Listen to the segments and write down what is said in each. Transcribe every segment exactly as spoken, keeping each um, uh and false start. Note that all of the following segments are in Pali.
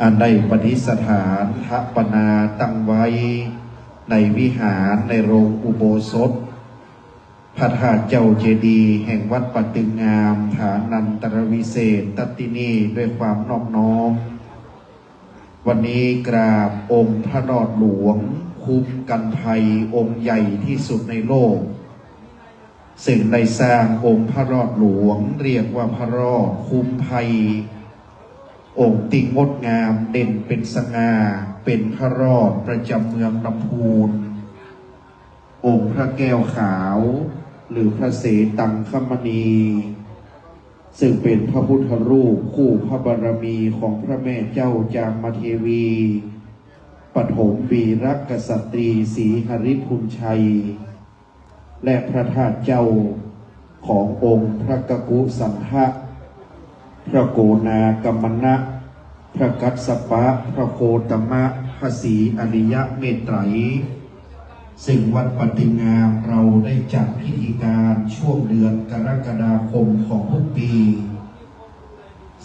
อันได้ประดิษฐานสถาปนาตั้งไว้ในวิหารในโรงอุโบสถ พระธาตุเจ้าเจดีย์แห่งวัดป่าตึงงาม ฐานันตรวิเศษณที่นี่ด้วยความนอบน้อม วันนี้กราบองค์พระรอดหลวงคุ้มกันภัยองค์ใหญ่ที่สุดในโลก ซึ่งได้สร้างองค์พระรอดหลวงเรียกว่าพระรอดคุ้มภัย องค์ที่งดงามเด่นเป็นสง่า เป็นพระรอดประจำเมืองลำพูน องค์พระแก้วขาว หรือพระเสตังคมณี ซึ่งเป็นพระพุทธรูปคู่พระบารมีของพระแม่เจ้าจามเทวี ปฐมวีรกษัตรีศรีหริพุนชัย และพระธาตุเจ้าขององค์พระกกุสันทะ พระโกนากัมมนะ พระกัสสปะ พระโคตมะ พระศรีอริยะเมตไตร ซึ่งวัดป่าตึงงามเราได้จัดพิธีการช่วงเดือนกรกฎาคมของทุกปี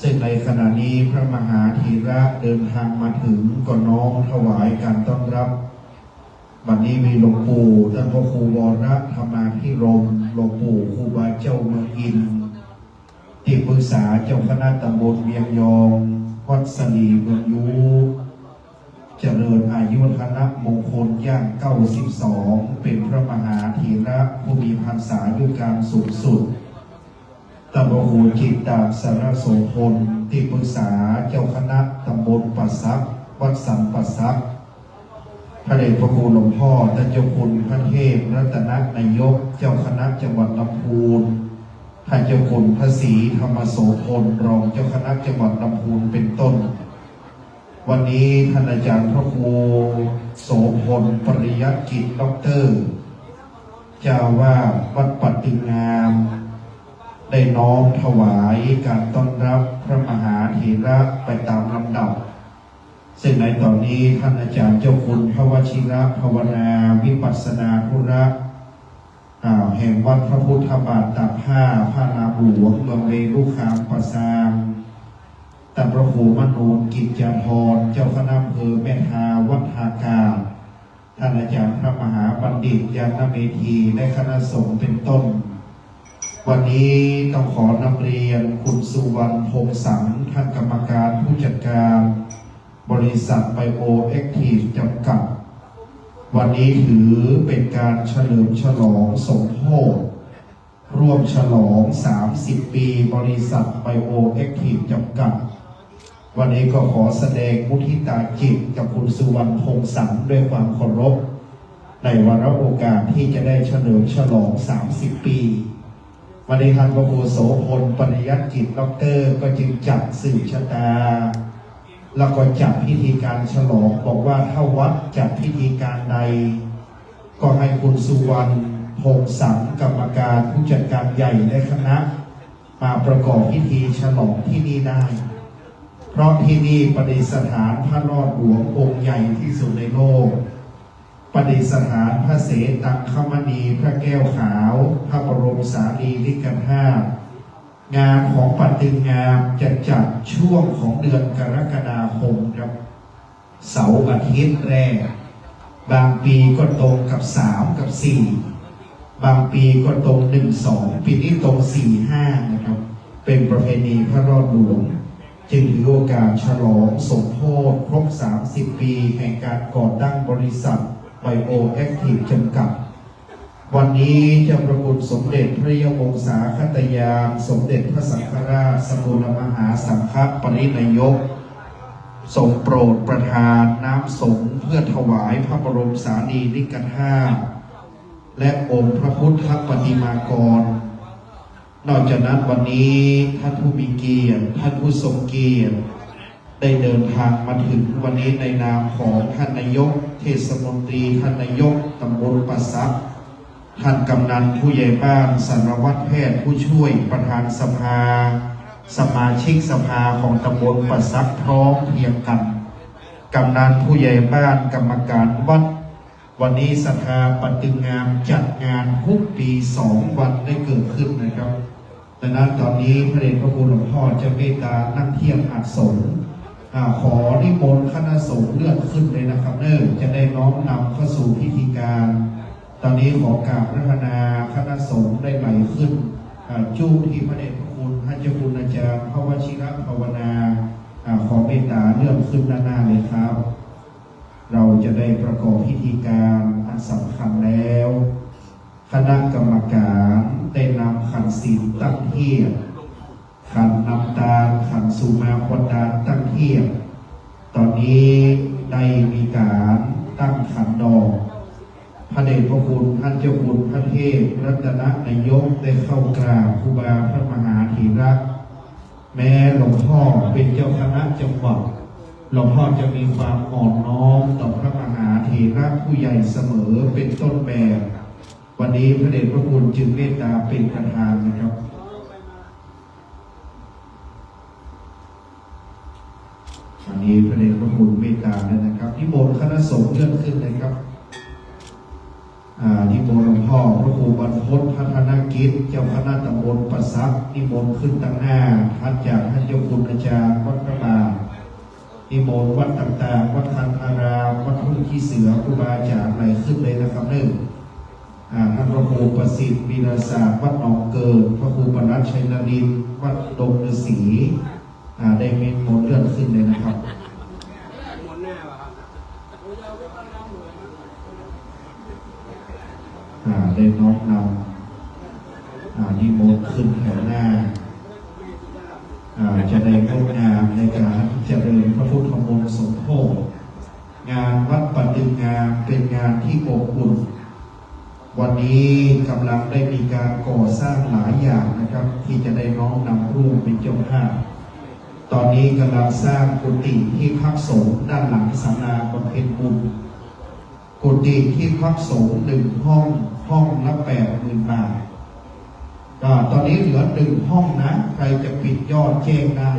ซึ่งในขณะนี้พระมหาเถระเดินทางมาถึงก็น้อมถวายการต้อนรับ วันนี้มีหลวงปู่ท่านพระครูวรธรรมาภิรมย์ หลวงปู่ครูบาเจ้าเมืองอินทร์ ที่ปรึกษาเจ้าคณะตำบลเวียงยอง วัดสลีเมืองยู เจริญอายุวัฒนมงคลย่าง เก้าสิบสอง เป็นพระมหาเถระผู้มีพรรษายุการสูงสุด ท่านพระครูจิตตสารโสพล ที่ปรึกษาเจ้าคณะตำบลป่าสัก วัดสันป่าสัก พระเดชพระคุณหลวงพ่อท่านเจ้าคุณพระเทพรัตนนายก เจ้าคณะจังหวัดลำพูน ท่านเจ้าคุณพระศรีธรรมโสพล รองเจ้าคณะจังหวัดลำพูนเป็นต้น วันนี้ท่านอาจารย์พระครูโสพลปริยัติกิจด็อกเตอร์ เจ้าอาวาสวัดป่าตึงงาม ได้น้อมถวายการต้อนรับพระมหาเถระไปตามลำดับ ซึ่งในตอนนี้ท่านอาจารย์เจ้าคุณพระวชิระภาวนาวิปัสสนาธุระ อ่า แห่งวัดพระพุทธบาทตากผ้าพระรามหลวงเมืองเวรุคามป่าซาง ท่านพระครูมโนกิจจาภรณ์ เจ้าคณะอำเภอแม่ทาวัดท่ากาด ท่านอาจารย์พระมหาบัณฑิตยาณเมธี และคณะสงฆ์เป็นต้น วันนี้ต้องขอนำเรียนคุณสุวรรณ พงษ์สัง ท่านกรรมการผู้จัดการ บริษัทไบโอแอคทีฟจำกัด วันนี้ถือเป็นการเฉลิมฉลองสมโภช ร่วมฉลอง สามสิบ ปีบริษัทไบโอแอคทีฟจำกัด วันนี้ก็ขอแสดงมุทิตาจิตกับคุณสุวรรณ พงษ์สัง ด้วยความเคารพ ในวาระโอกาสที่จะได้เฉลิมฉลอง สามสิบ ปี วันนี้ท่านพระครูโสพลปริยัติกิจด็อกเตอร์ก็จึงจัดสืบชะตา แล้วก็จัดพิธีการฉลอง บอกว่าถ้าวัดจัดพิธีการใด ก็ให้คุณสุวรรณ พงษ์สัง กรรมการผู้จัดการใหญ่และคณะ มาประกอบพิธีฉลองที่นี่ได้ เพราะที่นี่ประดิษฐานพระรอดหลวงองค์ใหญ่ที่สุดในโลก ประดิษฐานพระเสตังคมณี พระแก้วขาว พระบรมสารีริกธาตุ งานของป่าตึงงามจะจัดช่วงของเดือนกรกฎาคมครับ เสาร์อาทิตย์แรก บางปีก็ตรงกับ สาม กับ สี่ บางปีก็ตรง หนึ่ง สอง ปีนี้ตรง สี่ ห้า นะครับ เป็นประเพณีพระรอดหลวง จึงถือโอกาสฉลองสมโภชครบ สามสิบ ปีแห่งการก่อตั้งบริษัทไบโอแอคทีฟจำกัด วันนี้เจ้าพระคุณสมเด็จพระยอดวงศาคตยาน สมเด็จพระสังฆราชสกลมหาสังฆปริณายก ทรงโปรดประทานน้ำสงฆ์เพื่อถวายพระบรมสารีริกธาตุ และองค์พระพุทธปฏิมากร นอกจากนั้นวันนี้ท่านผู้มีเกียรติ ท่านผู้ทรงเกียรติ ได้เดินทางมาถึงวันนี้ในนามของท่านนายกเทศมนตรี ท่านนายกตำบลป่าสัก ท่านกำนันผู้ใหญ่บ้าน สารวัตรแพทย์ผู้ช่วยประธานสภา สมาชิกสภาของตำบลป่าสักพร้อมเพรียงกัน กำนันผู้ใหญ่บ้าน กรรมการวัด วันนี้ศรัทธาป่าตึงงามจัดงานทุกปีสองวันได้เกิดขึ้นนะครับ ดังนั้นตอนนี้พระเดชพระคุณหลวงพ่อจะเมตตานั่งเทียบอัดสงฆ์ อ่าขอนิมนต์คณะสงฆ์เลื่อนขึ้นเลยนะครับเนอะ จะได้น้อมนำเข้าสู่พิธีการ ตอนนี้ขอกราบอาราธนาคณะสงฆ์ได้ไหลขึ้นอ่าจุที่พระเดชพระคุณท่านเจ้าคุณอาจารย์พระวชิรภาวนาอ่าขอเมตตาเลื่อนขึ้นด้านหน้าเลยครับ เราจะได้ประกอบพิธีการอันสำคัญแล้ว คณะกรรมการได้นำขันศีลตั้งเทียบ ขันน้ำตาล ขันสุมาควรตานตั้งเทียบ ตอนนี้ได้มีการตั้งขันดอก พระเดชพระคุณท่านเจ้าคุณพระเทพรัตนนายกได้เข้ากราบครูบาพระมหาเถระ แม้หลวงพ่อเป็นเจ้าคณะจังหวัด หลวงพ่อจะมีความอ่อนน้อมต่อพระมหาเถระผู้ใหญ่เสมอเป็นต้นแบบ วันนี้พระเดชพระคุณจึงเมตตาเป็นประธานนะครับ วันนี้พระเดชพระคุณเมตตาแล้วนะครับ นิมนต์คณะสงฆ์เลื่อนขึ้นเลยครับ อ่านิมนต์หลวงพ่อพระครูบรรพตพัฒนกิจ เจ้าคณะตำบลป่าสัก นิมนต์ขึ้นตั้งหน้า ถัดจากท่านเจ้าคุณอาจารย์วัดพระบาท นิมนต์วัดต่างๆ วัดคันธาราม วัดทุ่งขี้เสือ ครูบาอาจารย์ไหลขึ้นเลยนะครับเนอะ อ่าท่านพระครูประสิทธิ์วีรศาสตร์ วัดหนองเกิด พระครูปนัสชัยนรินทร์ วัดดงฤาษี อ่าได้เมตตาเลื่อนขึ้นเลยนะครับ อ่าได้น้อมนำอ่านิมนต์ขึ้นแถวหน้าอ่าจะได้งดงามในการเจริญพระพุทธมนต์สมโภช งานวัดป่าตึงงามเป็นงานที่อบอุ่น วันนี้กำลังได้มีการก่อสร้างหลายอย่างนะครับ ที่จะได้น้อมนำร่วมเป็นเจ้าภาพ ตอนนี้กำลังสร้างกุฏิที่พักสงฆ์ด้านหลังศาลาบำเพ็ญบุญ กุฏิที่พักสงฆ์หนึ่งห้อง ห้องละแปดหมื่นบาท ก็ตอนนี้เหลือหนึ่งห้องนะ ใครจะปิดยอดแจ้งได้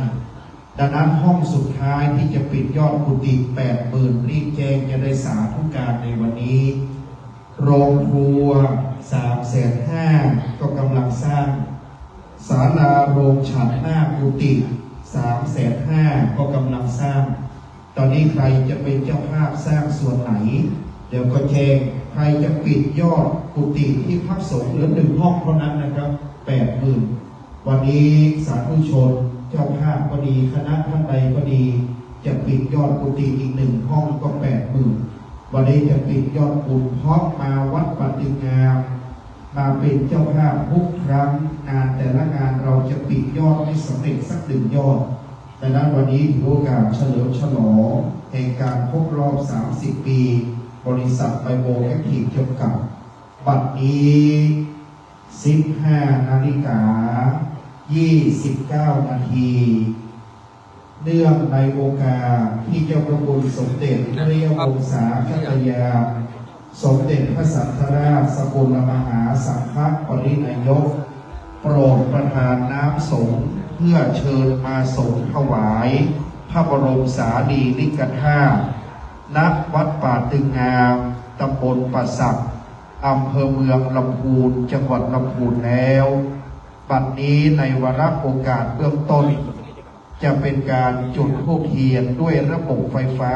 ดังนั้นห้องสุดท้ายที่จะปิดยอดกุฏิแปดหมื่น รีบแจ้งจะได้สาธุการในวันนี้ โรงครัวสามแสนห้า ก็กำลังสร้าง ศาลาโรงฉันหน้ากุฏิสามแสนห้า ก็กำลังสร้าง ตอนนี้ใครจะเป็นเจ้าภาพสร้างส่วนไหน เดี๋ยวก็แจ้ง ใครจะปิดยอดกุฏิที่พักสงฆ์เหลือหนึ่งห้องเท่านั้นนะครับแปดหมื่น วันนี้สาธุชนเจ้าภาพก็ดีคณะท่านใดก็ดี จะปิดยอดกุฏิอีกหนึ่งห้องก็แปดหมื่น วันนี้จะปิดยอดบุญเพราะมาวัดป่าตึงงาม มาเป็นเจ้าภาพทุกครั้งงานแต่ละงานเราจะปิดยอดให้สำเร็จสักหนึ่งยอดดังนั้นวันนี้ถือโอกาสเฉลิมฉลองแห่งการครบรอบสามสิบปี บริษัทไบโอแอคทีฟจำกัด บัดนี้ สิบห้านาฬิกายี่สิบเก้านาที เนื่องในโอกาสที่เจ้าพระคุณสมเด็จพระยาวงศาคตยา สมเด็จพระสังฆราชสกลมหาสังฆปริณายก โปรดประทานน้ำสงฆ์เพื่อเชิญมาสงฆ์ถวายพระบรมสารีริกธาตุ ณ วัดป่าตึงงาม ตำบลป่าสัก อำเภอเมืองลำพูน จังหวัดลำพูนแล้ว บัดนี้ในวาระโอกาสเบื้องต้น จะเป็นการจุดธูปเทียนด้วยระบบไฟฟ้า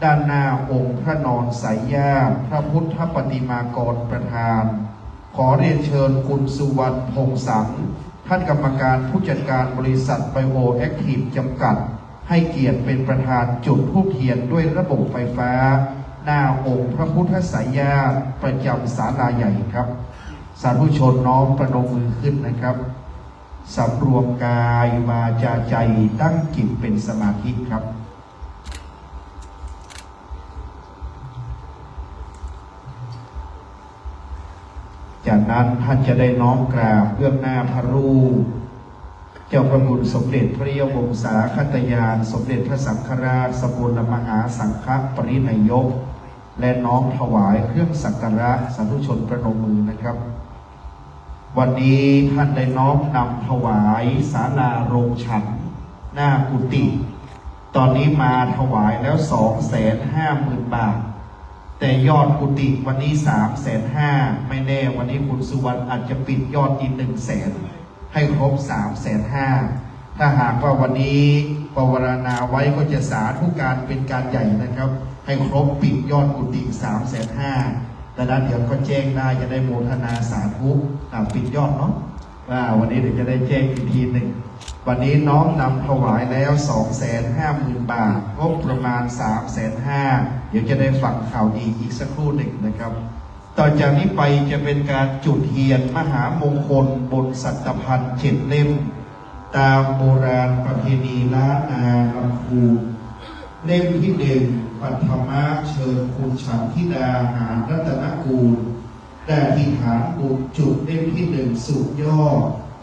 ด้านหน้าองค์พระนอนสายญาติพระพุทธปฏิมากรประธาน ขอเรียนเชิญคุณสุวรรณ พงษ์สัง ท่านกรรมการผู้จัดการบริษัทไบโอแอคทีฟจำกัด ให้เกียรติเป็นประธานจุดธูปเทียนด้วยระบบไฟฟ้า หน้าองค์พระพุทธสายญาติประจำศาลาใหญ่ครับ สาธุชนน้อมประนมมือขึ้นนะครับ สำรวมกายวาจาใจตั้งจิตเป็นสมาธิครับ จากนั้นท่านจะได้น้อมกราบเบื้องหน้าพระรูป เจ้าพระคุณสมเด็จพระยาวงศาคตยาน สมเด็จพระสังฆราชสกลมหาสังฆปริณายก และน้อมถวายเครื่องสักการะ สาธุชนประนมมือนะครับ วันนี้ท่านได้น้อมนำถวายศาลาโรงฉันหน้ากุฏิ ตอนนี้มาถวายแล้วสองแสนห้าหมื่นบาท แต่ยอดกุฏิวันนี้สามแสนห้า ไม่แน่วันนี้คุณสุวรรณอาจจะปิดยอดอีกหนึ่งแสน ให้ครบสามแสนห้า ถ้าหากว่าวันนี้ ปวารณาไว้ก็จะสาธุการเป็นการใหญ่นะครับ ให้ครบปิดยอดกุฏิสามแสนห้า ดังนั้นเดี๋ยวก็แจ้งได้ จะได้โมทนาสาธุ อ่า ปิดยอดเนาะ อ่า วันนี้เดี๋ยวจะได้แจ้งอีกทีหนึ่ง วันนี้น้อมนำถวายแล้ว สองแสนห้าหมื่น บาท งบประมาณ สามแสนห้า เดี๋ยวจะได้ฟังข่าวดีอีกสักครู่หนึ่งนะครับ ต่อจากนี้ไปจะเป็นการจุดเทียนมหามงคลบนสัตตพันเจ็ดเล่ม ตามโบราณประเพณีล้านนาลำพูน เล่มที่หนึ่ง ปัทมะ เชิญคุณฉันทิดา หาญรัตนกูล ได้อธิษฐานบุญจุดเล่มที่หนึ่ง สุดยอด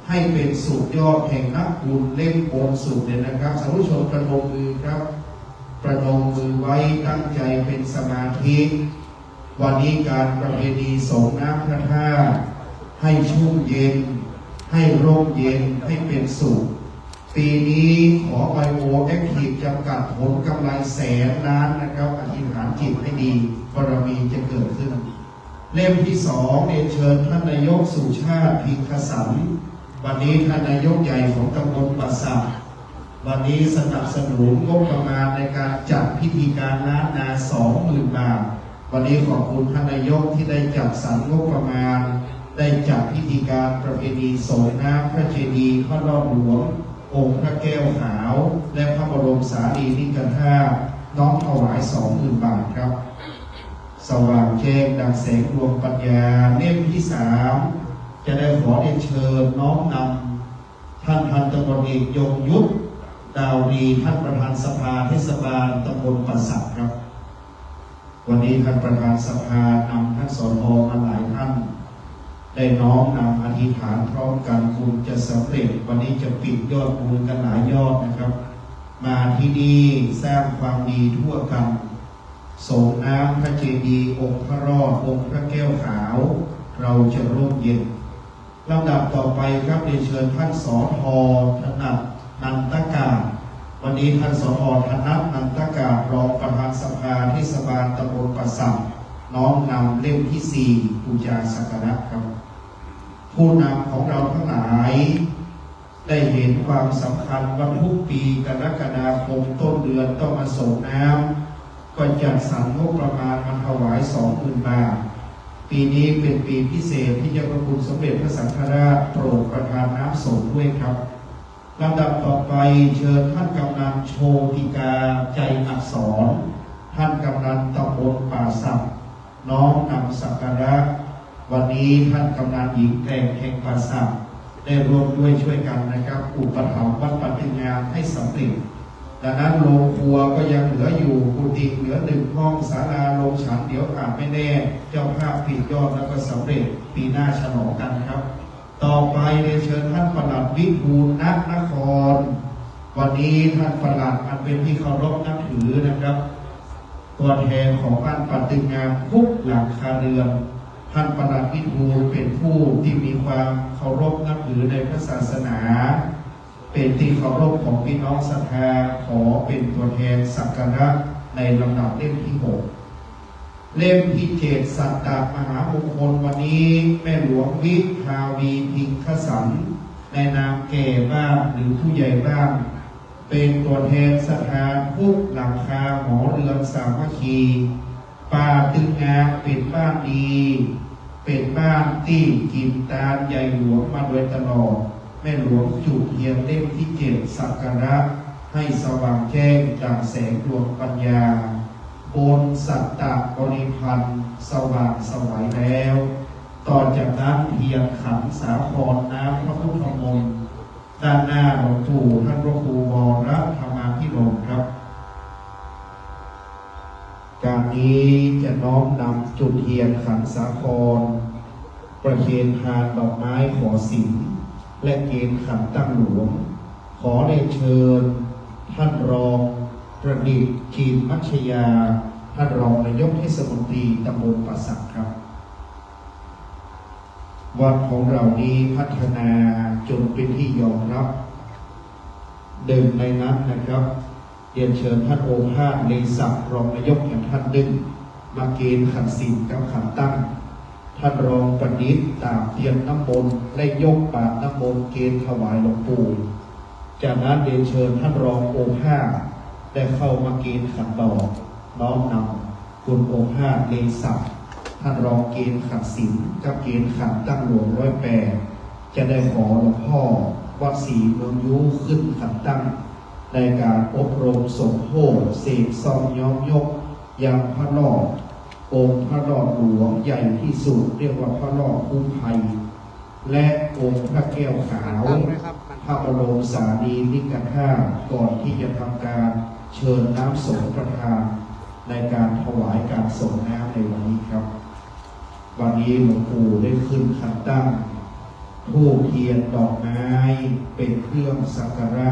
ให้เป็นสุดยอดแห่งนักบุญเล่มบนสุดเลยนะครับ สาธุชนประนมมือครับ ประนมมือไว้ตั้งใจเป็นสมาธิ วันนี้การประเพณีสงน้ำพระธาตุ ให้ชุ่มเย็น ให้ร่มเย็น ให้เป็นสุข ปีนี้ขอไบโอแอคทีฟจำกัดผลกำไรแสนล้านนะครับ อธิษฐานจิตให้ดี บารมีจะเกิดขึ้น เล่มที่สอง เรียนเชิญท่านนายกสุชาติ พิงคสันต์ วันนี้ท่านนายกใหญ่ของตำบลป่าสัก วันนี้สนับสนุนงบประมาณในการจัดพิธีการล้านนา สองหมื่น บาท วันนี้ขอบคุณท่านนายกที่ได้จัดสรรงบประมาณ ได้จัดพิธีการประเพณีสงน้ำพระเจดีย์พระรอดหลวง องค์พระแก้วขาว และพระบรมสารีริกธาตุ น้อมถวาย สองหมื่น บาทครับ สว่างแจ้งดังแสงดวงปัญญา เล่มที่สาม จะได้ขอเรียนเชิญน้อมนำท่านพันตำรวจเอกยงยุทธ ดาวดี ท่านประธานสภาเทศบาลตำบลป่าสักครับ วันนี้ท่านประธานสภานำท่านสอทอมาหลายท่าน ได้น้อมนำอธิษฐานพร้อมกัน บุญจะสำเร็จ วันนี้จะปิดยอดบุญกันหลายยอดนะครับ มาที่นี่สร้างความดีทั่วกัน สงน้ำพระเจดีย์องค์พระรอด องค์พระแก้วขาว เราจะร่มเย็น ลำดับต่อไปครับ เรียนเชิญท่านสอทอ ถนัด นันตกาศ วันนี้ท่านสอทอ ถนัด นันตกาศ รองประธานสภาเทศบาลตำบลป่าสัก น้อมนำเล่มที่สี่ บูชาสักการะครับ ผู้นำของเราทั้งหลาย ได้เห็นความสำคัญว่าทุกปีกรกฎาคมต้นเดือนต้องมาสงน้ำ ก็จัดสรรงบประมาณมาถวาย สองหมื่น บาท ปีนี้เป็นปีพิเศษที่เจ้าพระคุณสมเด็จพระสังฆราชโปรดประทานน้ำสงฆ์ด้วยครับ ลำดับต่อไปเชิญท่านกำนันโชติกา ใจอักษร ท่านกำนันตำบลป่าสัก น้อมนำสักการะ วันนี้ท่านกำนันหญิงแกร่งแห่งป่าสัก ได้ร่วมด้วยช่วยกันนะครับ อุปถัมภ์วัดป่าตึงงามให้สำเร็จ ดังนั้นโรงครัวก็ยังเหลืออยู่ กุฏิเหลือหนึ่งห้อง ศาลาลงฉันเดี๋ยวขาดไม่แน่ เจ้าภาพปิดยอดแล้วก็สำเร็จ ปีหน้าฉลองกันครับ ต่อไปเรียนเชิญท่านปลัดวิทูล ณ นคร วันนี้ท่านปลัดอันเป็นที่เคารพนับถือนะครับ ตัวแทนของบ้านป่าตึงงามทุกหลังคาเรือน ท่านปลัดวิทูลเป็นผู้ที่มีความเคารพนับถือในพระศาสนา เป็นที่เคารพของพี่น้องศรัทธา ขอเป็นตัวแทนสักการะในลำดับเล่มที่หก เล่มที่เจ็ด สัตตมหามงคล วันนี้แม่หลวงวิภาวีพิงคสันต์ ในนามแก่บ้านหรือผู้ใหญ่บ้าน เป็นตัวแทนศรัทธาทุกหลังคาหอเรือนสามัคคี ป่าตึงงามเป็นบ้านดี เป็นบ้านที่กินตานใหญ่หลวงมาโดยตลอด แม่หลวงจุดเทียนเล่มที่เจ็ด สักการะให้สว่างแจ้งดั่งแสงดวงปัญญา บนสัตตบริพันธ์สว่างไสวแล้ว ต่อจากนั้นเทียนขันสาครน้ำพระพุทธมนต์ ด้านหน้าหลวงปู่ท่านพระครูวรธรรมาภิรมย์ครับ การนี้จะน้อมนำจุดเทียนขันสาคร ประเคนทานดอกไม้ขอศีล และเกณฑ์ขันตั้งหลวง ขอเรียนเชิญท่านรองประดิษฐ์ จีนมัชยา ท่านรองนายกเทศมนตรีตำบลป่าสักครับ วัดของเรานี้พัฒนาจนเป็นที่ยอมรับ หนึ่งในนั้นนะครับ เรียนเชิญท่านโอภาส เลศักดิ์ รองนายกแห่งท่านหนึ่ง มาเกณฑ์ขันศีลกับขันตั้ง ท่านรองประดิษฐ์ ตามเทียนน้ำมนต์ และยกบาตรน้ำมนต์เกณฑ์ถวายหลวงปู่ จากนั้นเรียนเชิญท่านรองโอภาสได้เข้ามาเกณฑ์ขันดอก น้อมนำคุณโอภาส เลศักดิ์ ท่านรองเกณฑ์ขันศีลกับเกณฑ์ขันตั้งหลวงร้อยแปด จะได้ขอหลวงพ่อวัดศรีเมืองยูขึ้นขันตั้ง ในการอบรมสมโภชน์ เสกซ่อมย้อมยก ยังพระรอด องค์พระรอดหลวงใหญ่ที่สุด เรียกว่าพระรอดคุ้มภัย และองค์พระแก้วขาว พระบรมสารีริกธาตุ ก่อนที่จะทำการเชิญน้ำสงฆ์ประทาน ในการถวายการสงฆ์น้ำในวันนี้ครับ วันนี้หลวงปู่ได้ขึ้นขันตั้ง ธูปเทียนดอกไม้เป็นเครื่องสักการะ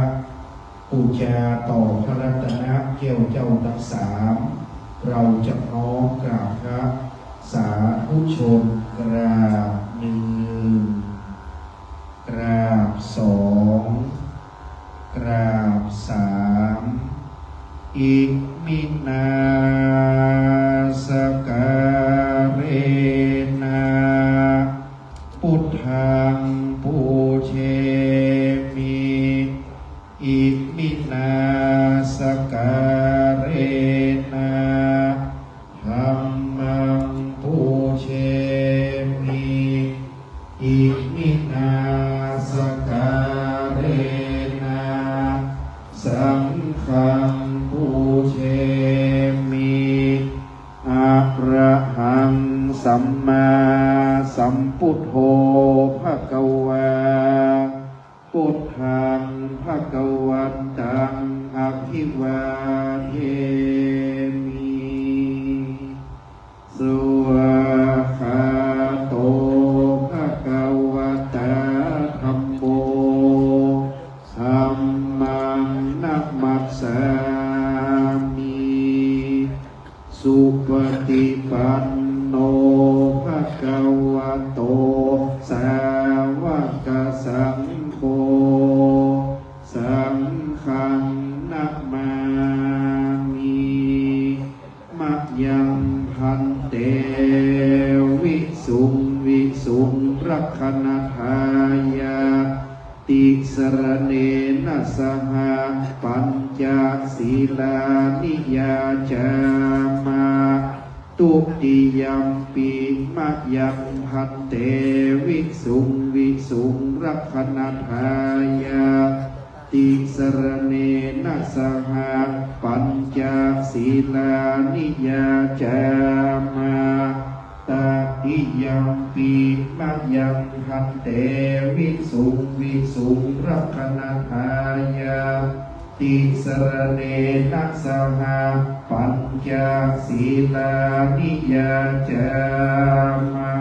ปูชาต่อพระรัตนแก้วเจ้าทั้งสาม เราจะน้อมกราบพระสาธุชน กราบหนึ่ง กราบสอง กราบสาม Iminā sakkārena buddhaṃ pūjemi. Iminā sakkārena dhammaṃ pūjemi. Iminā sakkārena saṅghaṃ pūjemi. Arahaṃ sammāsambuddho bhagavā. Buddhaṃ bhagavantaṃ abhivādemi. Svākkhāto bhagavatā dhammo. Dhammaṃ namassāmi. Supaṭipanno bhagavato sāvakasaṅgho. Saṅghaṃ namāmi. Mayaṃ bhante visuṃ visuṃ rakkhaṇatthāya tisaraṇena saha pañca sīlāni yācāma. Dutiyampi mayaṃ bhante visuṃ visuṃ rakkhaṇatthāya tisaraṇena saha pañca sīlāni yācāma. Tatiyampi mayaṃ bhante visuṃ visuṃ rakkhaṇatthāya tisaraṇena saha pañca sīlāni yācāma.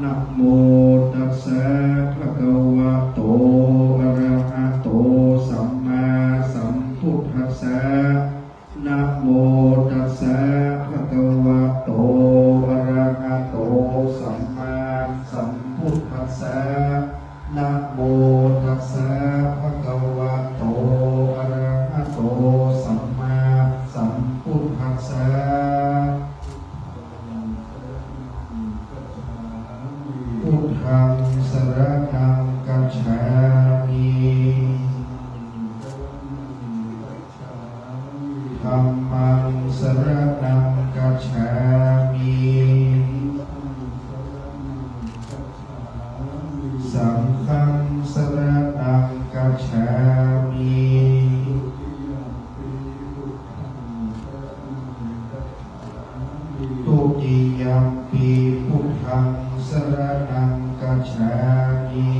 Namo tassa bhagavato arahato sammāsambuddhassa. Namo tassa bhagavato arahato sammāsambuddhassa. Namo tassa bhagavato arahato sammāsambuddhassa. Namo tassa bhagavato arahato sammāsambuddhassa. Namo tassa bhagavato arahato sammāsambuddhassa. Namo tassa bhagavato arahato sammāsambuddhassa. Buddhaṃ saraṇaṃ gacchāmi. Dhammaṃ saraṇaṃ gacchāmi. Saṅghaṃ saraṇaṃ gacchāmi. Dutiyampi buddhaṃ saraṇaṃ gacchāmi.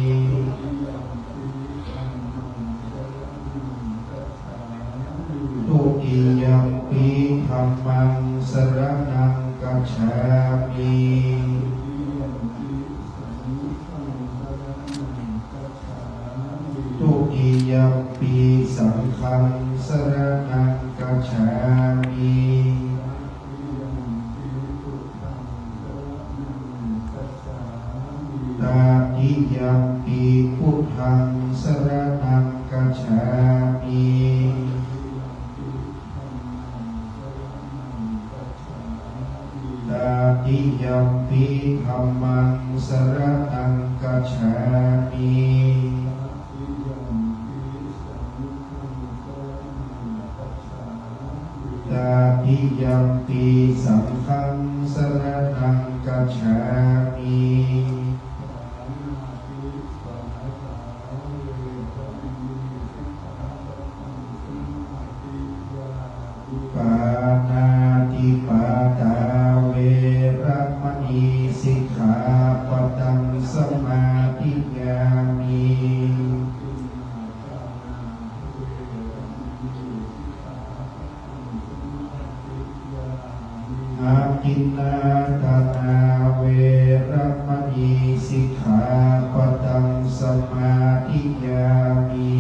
Dutiyampi dhammaṃ saraṇaṃ gacchāmi. Dutiyampi saṅghaṃ saraṇaṃ Dutiyampi buddhaṃ saraṇaṃ gacchāmi. Tatiyampi dhammaṃ saraṇaṃ gacchāmi. Tatiyampi saṅghaṃ saraṇaṃ gacchāmi. Pāṇātipātā veramaṇī sikkhāpadaṃ samādiyāmi. Adinnādānā veramaṇī sikkhāpadaṃ samādiyāmi.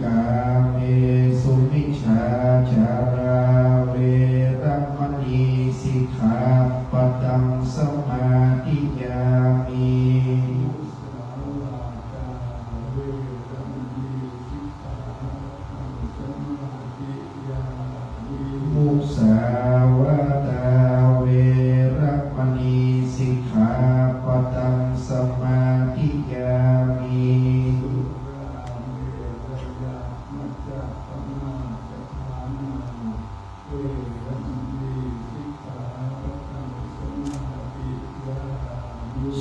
Kāmesu micchācārā veramaṇī sikkhāpadaṃ samādiyāmi. Musāvādā veramaṇī sikkhāpadaṃ samādiyāmi.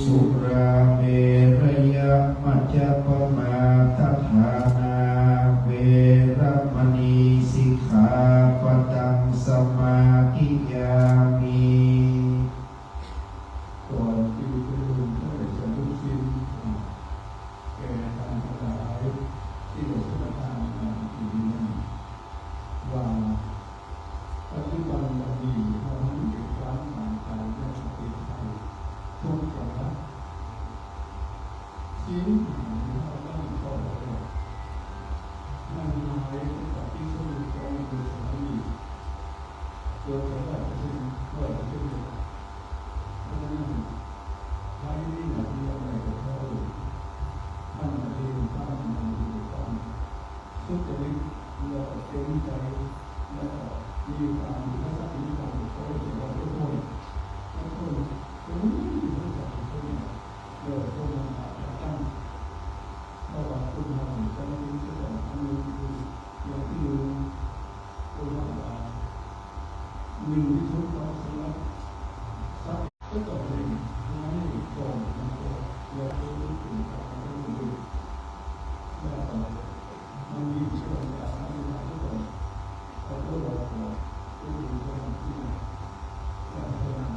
Surāmerayamajjapamādaṭṭhānā veramaṇī sikkhāpadaṃ samādiyāmi. ก่อนที่จะลงได้สำนึกชิน แก่ท่านทั้งหลายที่ได้สมาทานมาอยู่ที่นี่ว่า ปัจจุบันวันนี้เราหันเหตุการณ์ต่างๆในประเทศไทยทุกจังหวัด ศีลห้าที่เราตั้งต่อไปมันหายไปจากที่สุดของบุญสามี เกิดจากว่าจะเป็นว่าจะเป็น เพราะฉะนั้น ใครที่อยากมีอะไรกับเขา ท่านจะเรียนท่านจะมีความสุจริต แล้วก็เต็มใจ แล้วก็มีความมีทักษะมีความรู้สึกว่าทุกคนทุกคนทุกคนทุกคนเกิดคนมาจากตั้ง เพราะว่าคุณเราจะมีจะต้องทำหนึ่งคืออย่างที่หนึ่ง คุณเราหนึ่งที่สุดเราสำหรับทรัพย์ก็ต้องเรียนให้ก่อนนะครับ อย่าไปนึกถึงการเรื่องอื่น แล้วก็มันมีเรื่องการทำงานทุกคน ขอโทษเราก่อน ผู้อื่นก็ทำที่ไหน การพยายาม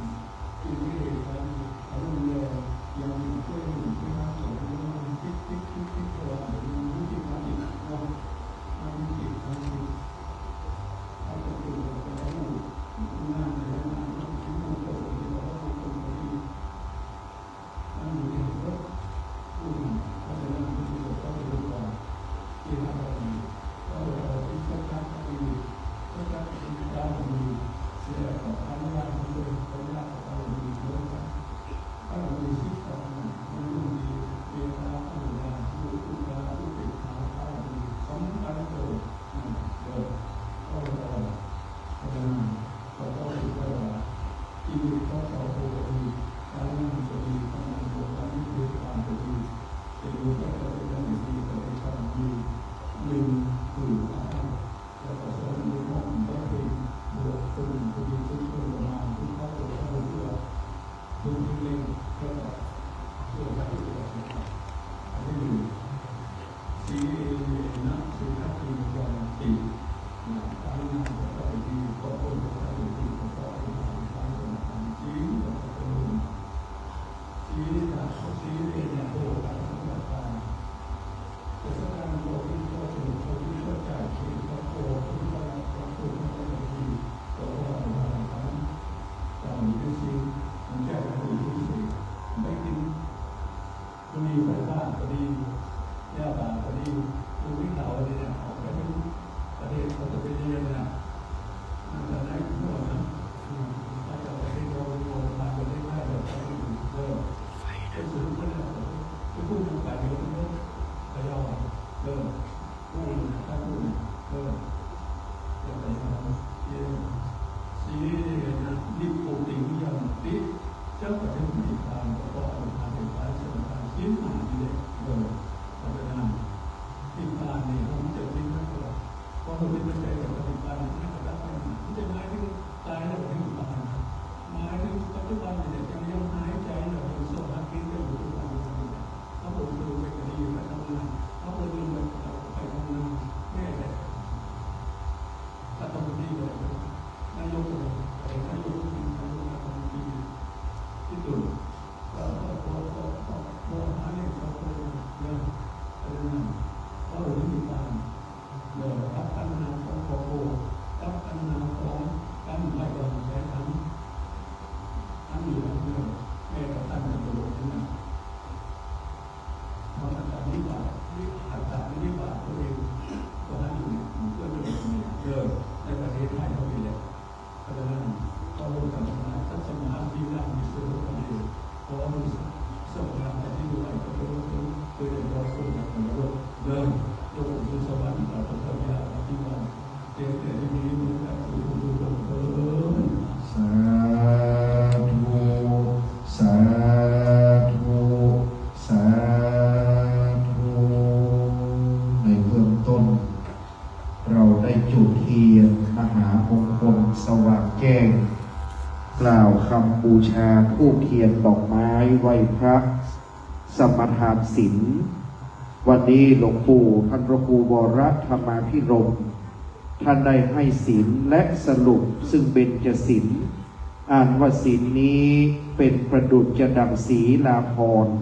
สิ่งที่เหตุการณ์อารมณ์แรง อย่างหนึ่งช่วยหนึ่งช่วยห้ามสองช่วยห้ามคิดคิดคิดคิดตลอดเลยมันรู้สึกว่าจิตเนาะ มันมีจิตมันมี ถ้าจะเป็นเราก็รู้ งานในงานเราคิดมันเกิดขึ้นเราก็รู้คนที่ มันอยู่ในรถ ผู้หนึ่ง เพราะฉะนั้นมันจะต้องรู้ก่อน ที่ห้าบารมี เพราะเราที่ชัดๆก็คือชัดๆก็คือเก้าบารมี แล้วก็ปัญญามันเลย ปัญญากับเก้าบารมีร่วมกัน บารมีสิบสองมันมีเมตตากรุณามุทิตาอุเบกขาเก้าบารมีสำคัญเลย นั่นเกิด เพราะเรา เพราะฉะนั้น ก็ต้องถือว่า ชีวิตของเราปกติ การงานก็ดี การงานก็ดี การเงินก็ดี เป็นอยู่ก็ได้ เป็นอย่างดี ก็ได้ทำดี หนึ่ง คืออาหาร แล้วก็สอง ในห้องก็เป็นบวกเป็นผู้ดี เป็นคนประมาณ ที่เขาตัวเขาตัว เป็นผู้เล่น แล้วก็ตัวเขาตัว อันที่หนึ่ง Sīlena sugatiṃ yanti. นะ การงานก็ได้ดี ครอบครัวก็ได้ดี ก็เพราะอาหารการกิน ศีลก็เจริญ Sīlena, sīlena bhogasampadā. แต่สำคัญเราที่ก็เป็นคนที่เข้าใจ ที่ก็โกรธ ที่ก็รัก ก็คือไม่ได้ดี ก็เพราะว่าอาหารการกิน ศีล มันแก้ปัญหาที่ศีล ไม่กิน บุหรี่ไฟฟ้าก็ดี ยาบ้าก็ดี มหามงคลสว่างแจ้ง กล่าวคำบูชาธูปเทียนดอกไม้ไหว้พระ สมาทานศีล วันนี้หลวงปู่ท่านพระครูวรธรรมาภิรมย์ ท่านได้ให้ศีลและสรุปซึ่งเบญจศีล อ่านว่าศีลนี้เป็นประดุจจะดังศีลาภรณ์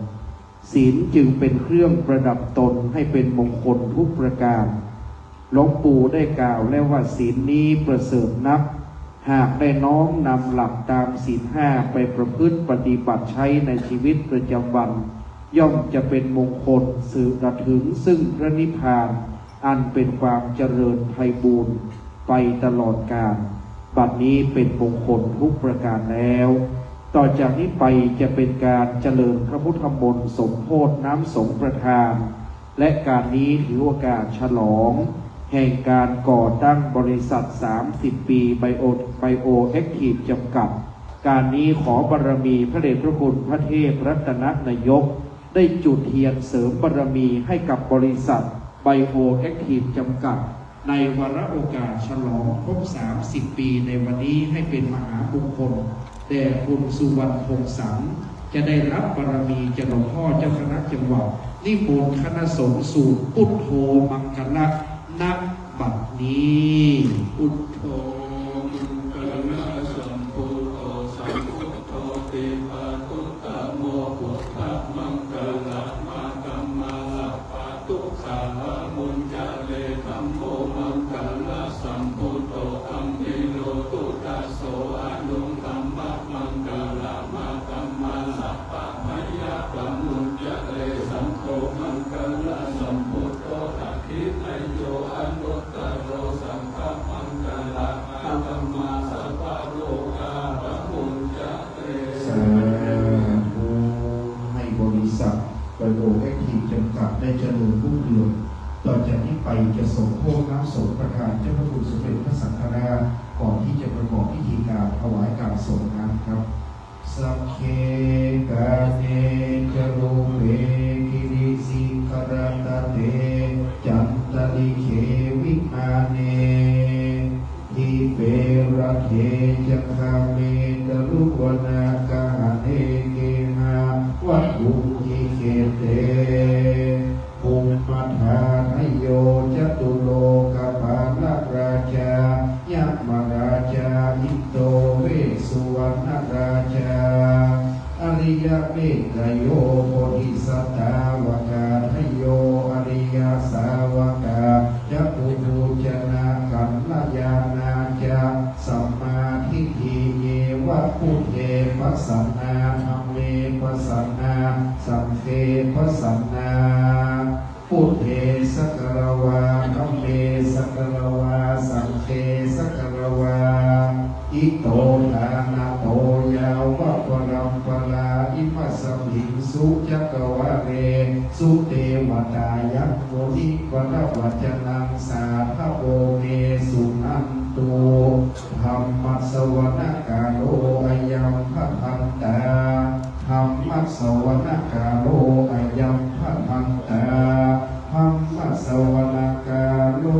ศีลจึงเป็นเครื่องประดับตนให้เป็นมงคลทุกประการ หลวงปู่ได้กล่าวแล้วว่าศีลนี้ประเสริฐนัก หากได้น้อมนำหลักตามศีลห้าไปประพฤติปฏิบัติใช้ในชีวิตประจำวัน ย่อมจะเป็นมงคลสืบระถึงซึ่งพระนิพพาน อันเป็นความเจริญไพบูลย์ไปตลอดกาล บัดนี้เป็นมงคลทุกประการแล้ว ต่อจากนี้ไปจะเป็นการเจริญพระพุทธมนต์สมโภชน้ำสงฆ์ประทาน และการนี้ถือโอกาสฉลอง แห่งการก่อตั้งบริษัท สามสิบ ปี ไบโอ ไบโอแอคทีฟ จำกัด การนี้ขอบารมีพระเดชพระคุณพระเทพรัตนนายก ได้จุดเทียนเสริมบารมีให้กับบริษัท ไบโอแอคทีฟ จำกัด ในวาระโอกาสฉลองครบ สามสิบ ปีในวันนี้ให้เป็นมหามงคลแด่คุณสุวรรณ พงษ์สัง จะได้รับบารมีจากหลวงพ่อเจ้าคณะจังหวัด นิมนต์คณะสงฆ์สูตร พุทโธมังคละ ณ บัดนี้ Buddho maṅgalasammāsambuddho, sammāsambuddho te pāduttamo, buddhamaṅgalamāgamma sabbadukkhā pamuñcare. Dhammo maṅgalasammāsambuddho, dhammi lokuttaro, anugamma maṅgalamāgamma sabbabhayā pamuñcare. Saṅgho maṅgalasammāsambuddho, dakkhiṇeyyo anuttaro, saṅghamaṅgalamāgamma sabbarogā pamuñcare. สาธุ ให้บริษัท ไบโอแอคทีฟ จำกัด ได้เจริญรุ่งเรือง ต่อจากนี้ไปจะสมโภชน้ำสงฆ์ประทานเจ้าพระคุณสมเด็จพระสังฆราช ก่อนที่จะประกอบพิธีการถวายการสงฆ์น้ำครับ Sagge kāme ca rūpe girisikharataṭe cantalikkhe vimāne, dīpe raṭṭhe ca gāme taruvanagahane gehavatthumhi khette, bhummādayo ca catulokapālārājā yamarājādi, indo vessuvaṇṇarājā ariyametteyyo bodhisattāvakādayo ariyasāvakā ca puthujjanakallayanā ca sammādiṭṭhi ye ca buddhe pasannā dhamme pasannā saṅghe pasannā. Buddhe sakkatvā dhamme sakkatvā saṅghe sakkatvā, ito ṭhānato yāvapparamparā imasmiṃ su cakkavāḷesu devatā yaṃ munivaravacanaṃ sādhavo me suṇantu. Dhammassavanakālo ayambhadantā. Dhammassavanakālo ayambhadantā. Dhammassavanakālo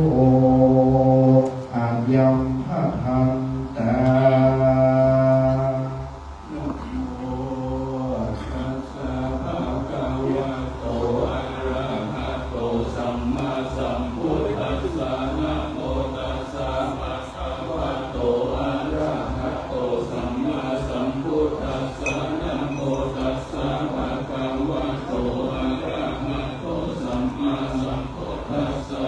ayambhadantā. Namo tassa bhagavato arahato sammāsambuddhassa. Namo tassa bhagavato arahato sammāsambuddhassa. Namo tassa bhagavato arahato sammāsambuddhassa.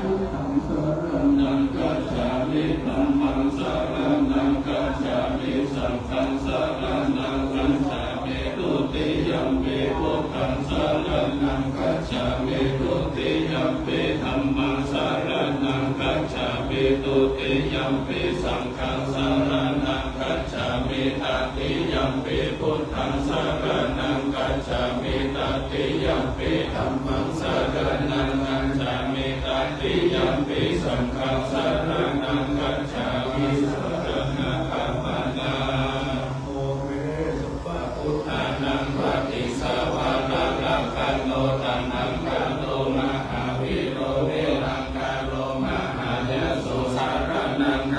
Buddhaṃ saraṇaṃ gacchāmi. Dhammaṃ saraṇaṃ gacchāmi. Saṅghaṃ saraṇaṃ gacchāmi. Dutiyampi buddhaṃ saraṇaṃ gacchāmi. Dutiyampi dhammaṃ saraṇaṃ gacchāmi. Dutiyampi saṅghaṃ saraṇaṃ gacchāmi. Tatiyampi buddhaṃ saraṇaṃ gacchāmi. Tatiyampi dhammaṃ saraṇaṃ gacchāmi. Tatiyampi saṅghaṃ saraṇaṃ gacchāmi. Saraṇagamanaṃ. Ome sabbabuddhānaṃ paṭisavāna rakkhaṇo taṇhaṅkaro mahāvīro virākaro mahāyaso. Saraṇaṃ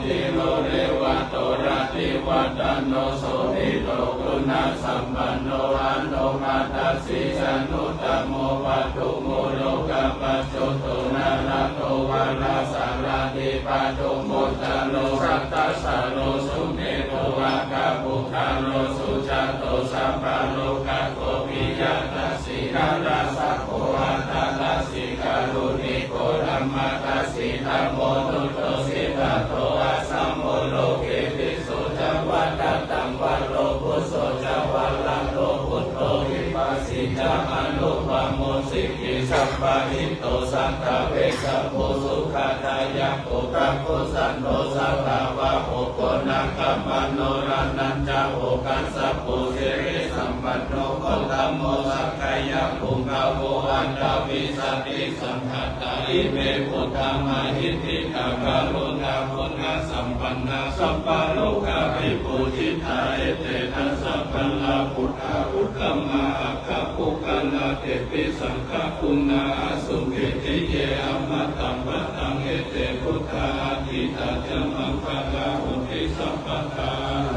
Sīlo devato rativaḍḍhano sobhito guṇasampanno anomadassī januttamo padumo lokapajjoto nāḷato varasārathī padumo taro sattassāro sumedho akkhapuggalō sujāto sabbalokaggo piyadassī narāsabho atthadassī kāruṇiko dhammadassi dhammo duto siddhato asamo loke tisso ca vadataṃ varo phusso ca varado buddho vipassī ca anupamo sikhī sabbahito satthā vessabhū sukhadāyako kakusandho satthavāho koṇāgamano raṇañca okāsa bhū sirisampanno gotamo sakyapuṅgavo aṭṭhavīsati saṅkhātā ime buddhā mahiddhikā karuṇāguṇasampannā sabbalokavibhūjitā ete dasabalā buddhā uttamā aṭṭha puggalā tepi saṅghaguṇā āsuṃ pītiye amataṃ vataṃ ete buddhā atītā ca maṅgalā honti sabbadā.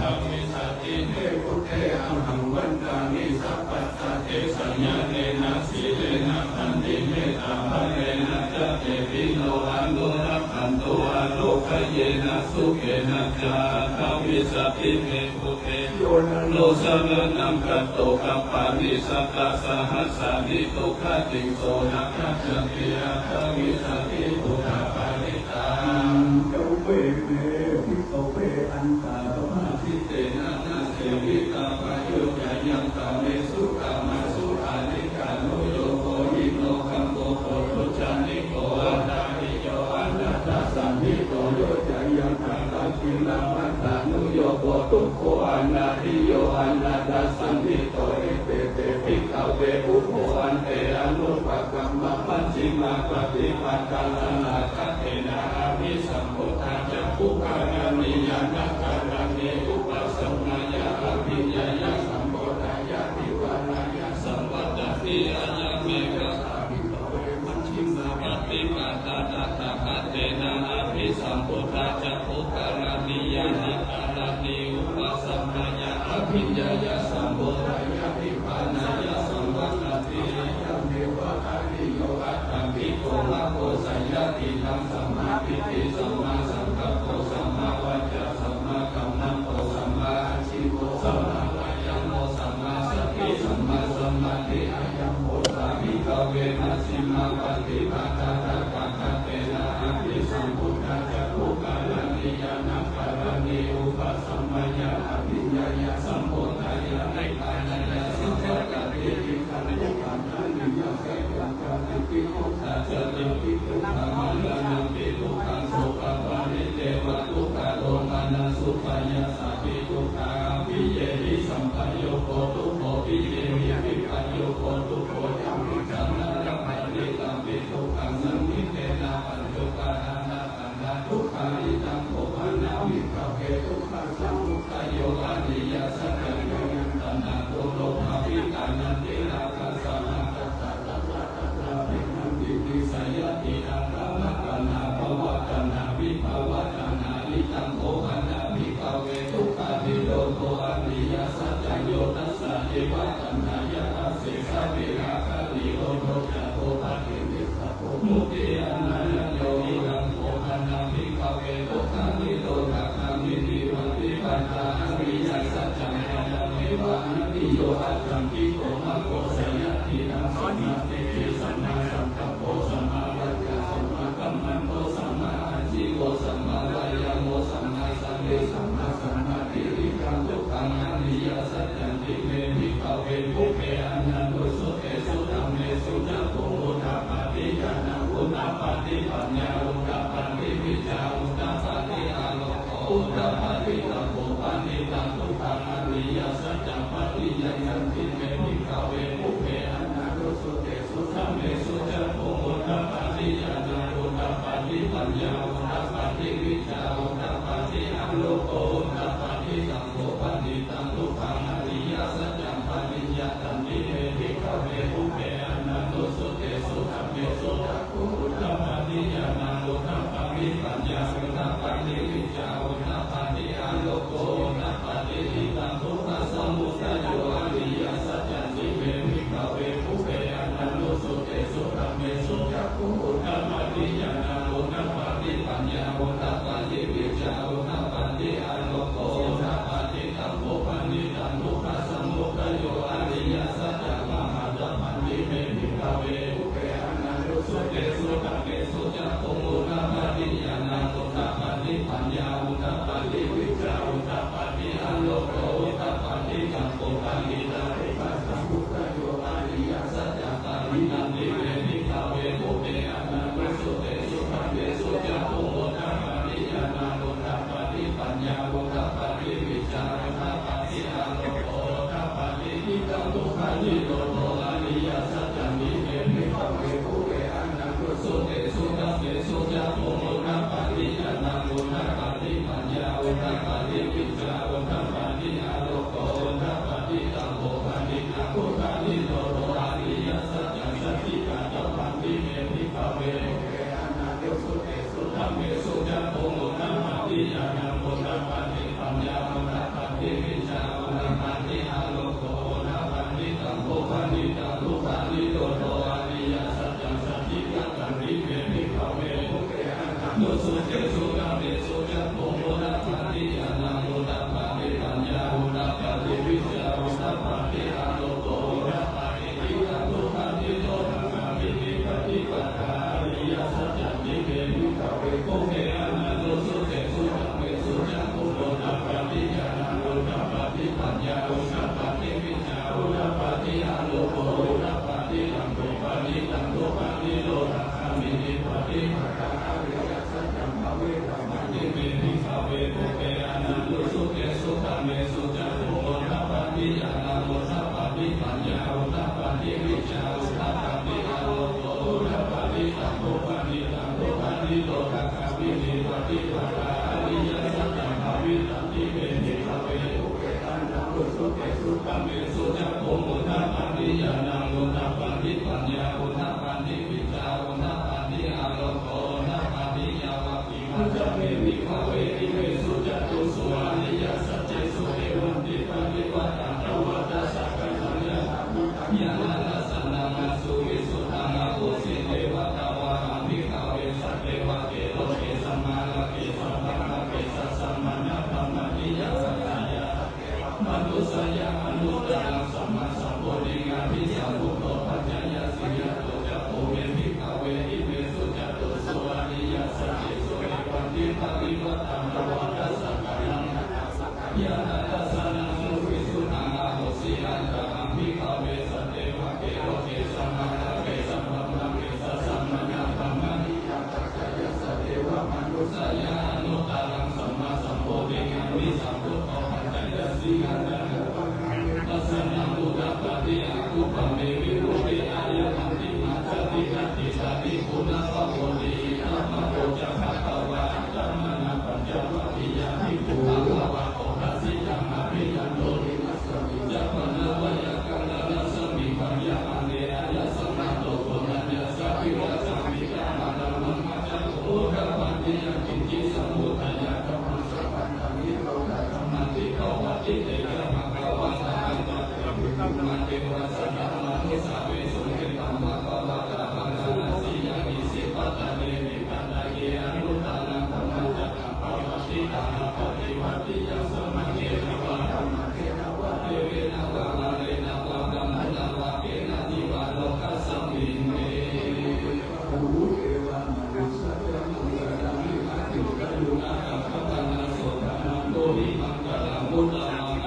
Aṭṭhavīsati me buddhe ahaṃ vandāmi sabbattha tejasā ñāṇena sīlena khantimettābalena ca tepi no anurakkhantu ārogyena sukhena ca. Aṭṭhavīsati me buddhe yo naro saraṇaṃ gato kappāni sattasahassāni dukkhatiṃ so na gacchati. Aṭṭhavīsati buddhaparittaṃ. Yo me bhikkhave antā samādhittena na sevitabbā yo cāyaṃ kāmesu kāmasukhallikānuyogo hīno gammo pothujjaniko anariyo anatthasañhito yo cāyaṃ kālakilamathānuyogo dukkho anariyo anatthasañhito ete te bhikkhave ubho ante anupagamma majjhimā paṭipadā saddhā khatena abhisambuddhā ca puggalāni ñāṇākaraṇe upasamāya abhiññāya sambodhāya nibbānāya saṃvattati. Ayaṃ me kho bhikkhave majjhimā paṭipadā saddhā khatena abhisambuddhā ca puggalāni ñāṇākaraṇe upasamāya abhiññāya sambodhāya nibbānāya saṃvattati. Ayaṃ me kho ariyo aṭṭhaṅgiko maggo. Seyyathīdaṃ: sammādiṭṭhi sammāsaṅkappo sammāvācā sammākammanto sammāājīvo sammāvāyāmo sammāsati sammāsamādhi. Ayaṃ kho sā bhikkhave majjhimā paṭipadā saddhā khatena abhisambuddhā ca puggalāni ñāṇākaraṇe upasamāya abhiññāya sambodhāya nibbānāya saṃvattati. Idaṃ buddhaṃ ariyaṃ saccaṃ jātipi dukkhā jarāpi dukkhā maraṇampi dukkhaṃ sokaparidevadukkhadomanassupāyāsāpi dukkhā appiyehi sampayogo dukkho piyehi vippayogo dukkho yampidaṃ na labhati tampi dukkhaṃ samiddhenā pañcupādānakkhandhā dukkhā. Idaṃ kho pana bhikkhave dukkhasamudayo ariyasaccaṃ. Yaṃ taṇhā ponobbhavikā nandirāgasahagatā tatratatrābhinandinī seyyathīdaṃ: kāmataṇhā bhavataṇhā vibhavataṇhā. Idaṃ kho pana bhikkhave dukkhanirodho ariyasaccaṃ. Yo tassāyeva taṇhāya asesavirāganirodho cāgo paṭinissaggo mutti anālayo. Idaṃ kho pana bhikkhave dukkhanirodhagāminī paṭipadā ariyasaccaṃ. Ayameva ariyo aṭṭhaṅgiko maggo. Seyyathīdaṃ: sammādiṭṭhi sammāsaṅkappo sammāvācā sammākammanto sammāājīvo sammāvāyāmo sammāsati sammāsamādhi. Idaṃ dukkhaṃ ariyasaccanti me bhikkhave pubbe ananussutesu dhammesu cakkhuṃ udapādi ñāṇaṃ udapādi paññā udapādi vijjā udapādi āloko udapādi. Taṃ kho panidaṃ dukkhaṃ ariyasaccaṃ paṭiyaññanti me bhikkhave pubbe ananussutesu dhammesu cakkhuṃ udapādi ñāṇaṃ udapādi paññā udapādi vijjā udapādi āloko udapādi. Taṃ kho panidaṃ dukkhaṃ ariyasaccaṃ paṭiyattati me bhikkhave pubbe ananussutesu dhammesu cakkhuṃ udapādi ñāṇaṃ udapādi paññā udapādi vijjā Pubbe ananussutesu dhammesu cakkhuṃ udapādi ñāṇaṃ udapādi paññā udapādi vijjā udapādi āloko udapādi. Taṃ kho panidaṃ upādito dāgāmi nippaṭivatā ariyasaccaṃ bhāvitanti me bhikkhave. Pubbe ananussutesu dhammesu cakkhuṃ udapādi ñāṇaṃ udapādi paññā udapādi vijjā udapādi āloko udapādi. Yāvakīvañca me bhikkhave imesu catūsu ariyasaccesu evantiparivaṭṭaṃ dvādasākāraṃ ñāṇadassanaṃ āsu visuddhaṃ ahosi. Teva tvaṃ ahaṃ bhikkhave sadevake loke samārake sabrahmake sassamaṇabrāhmaṇiyā sakyāya manussāya anuttaraṃ sammāsambodhiṃ abhisambuddho paccaññāsiṃ. Yato ca kho me bhikkhave imesu catūsu ariyasaccesu evantiparivaṭṭaṃ dvādasākāraṃ ñāṇadassanaṃ āsu visuddhaṃ ahosi. Athāhaṃ bhikkhave sadevake loke samārake sabrahmake sassamaṇabrāhmaṇiyā sakyāya sadevamanussāya anuttaraṃ sammāsambodhiṃ abhisambuddho paccaññāsiṃ. Athāhaṃ dassanaṃ udapādi akuppā me vimuttiṃ ayamantimā jāti natthidāni punabbhavoti. Idamavoca bhagavā. Attamanā pañcavaggiyā bhikkhū bhagavato bhāsitaṃ abhinandunti. Dassamiñca pana veyyākaraṇasmiṃ bhaññamāne āyasmato koṇḍaññassa virajaṃ vītamalaṃ mahāsabho udapādi. Yaṅkiñci samudayadhammaṃ sabbantaṃ nirogāmati. Pavattite ca bhagavā sāmaññañca bhikkhūnaṃ devasākalaṃ usabhesuṃ. Etaṃ bhagavatā bārāṇasiyaṃ isipatane migadāye anuttaraṃ dhammacakkaṃ pavattitaṃ appaṭivattiyaṃ samaṇena vā brāhmaṇena vā devena vā mārena vā brahmunā vā kenaci vā lokasminti.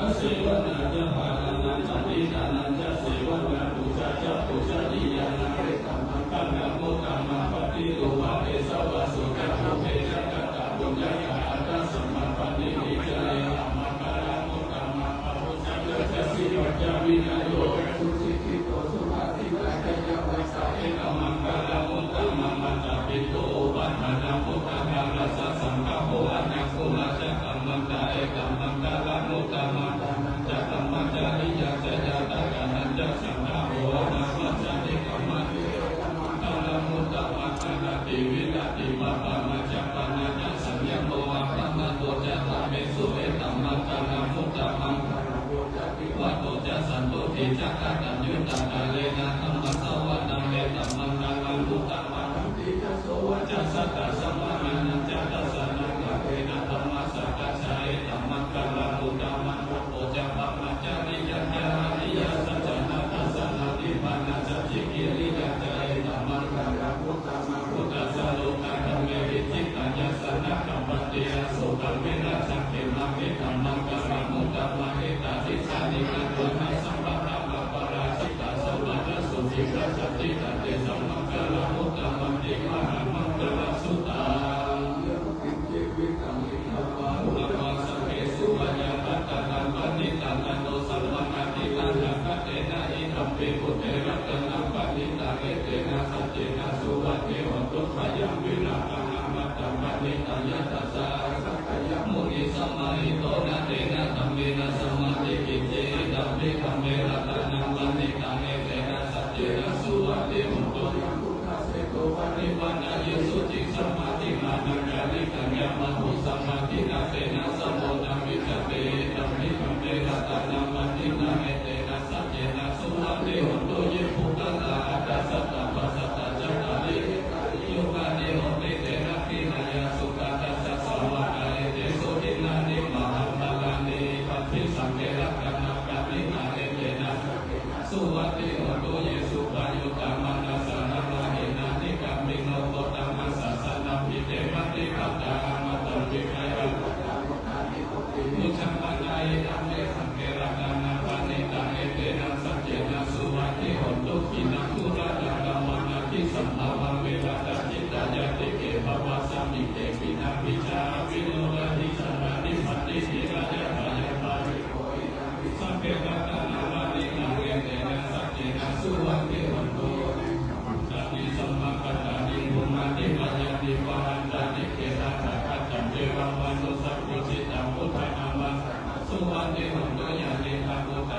Asevanā ca bālānaṃ paṇḍitānañca sevanā, pūjā ca pūjanīyānaṃ etammaṅgalamuttamaṃ. Paṭirūpadesavāso ca pubbe ca katapuññatā, attasammāpaṇidhi ca etammaṅgalamuttamaṃ. Bāhusaccañca sippañca vinayo ca susikkhito subhāsitā ca yā vācā etammaṅgalamuttamaṃ. Mātāpituupaṭṭhānaṃ puttadārassa saṅgaho anākulā ca kammantā etammaṅgalamuttamaṃ. Dānañca dhammacariyā ca ñātakānañca saṅgaho anavajjāni kammāni etammaṅgalamuttamaṃ. Āratī viratī pāpā majjapānā ca saññamo appamādo ca dhammesu etammaṅgalamuttamaṃ. Gāravo ca nivāto ca santuṭṭhī ca kataññutā kālena dhammassavanaṃ etammaṅgalamuttamaṃ. Khantī ca sovacassatā samaṇānañca dassanaṃ kālena dhammasākacchā etammaṅgalamuttamaṃ. Tapo ca brahmacariyañca ariyasaccāna dassanaṃ nibbānasacchikiriyā ca etammaṅgalamuttamaṃ. Phuṭṭhassa lokadhammehi cittaṃ yassa na kampati asokaṃ virajaṃ khemaṃ etammaṅgalamuttamaṃ. Etādisāni katvāna sabbatthamaparājitā sabbattha sotthiṃ gacchanti tantesaṃ maṅgalamuttamanti. Mahāmaṅgalasuttaṃ. Yaṅkiñci vittaṃ idha vā huraṃ vā saggesu vā yā pattanaṃ paṇītaṃ tato samaṃ atiandhabhātena idampi buddhe ratanaṃ paṇītaṃ etena saccena suvatthi hotu. Khayaṃ virāgaṃ amataṃ paṇītaṃ yadajjhagā sakyamunī samāhito na tena dhammena samatthi kiñci idampi dhamme ratanaṃ paṇītaṃ etena saccena suvatthi hotu. Yaṃ buddhaseṭṭho paṭiggaṇheyya suciṃ samādhimānantarikaññamāhu samādhinā tena samo na vijjati idampi dhamme ratanaṃ paṇītaṃ etena saccena suvatthi hotu. Ye puggalā aṭṭha sataṃ pasaṭṭhā cattāri etāni yugāni honti te dakkhiṇeyyā sugatassa sāvakā etesu dinnāni mahapphalāni idampi saṅghe ratanaṃ paṇītaṃ etena saccena suvatthi hotu. Ye suppayuttā manasā daḷhena nikkāmino gotamasā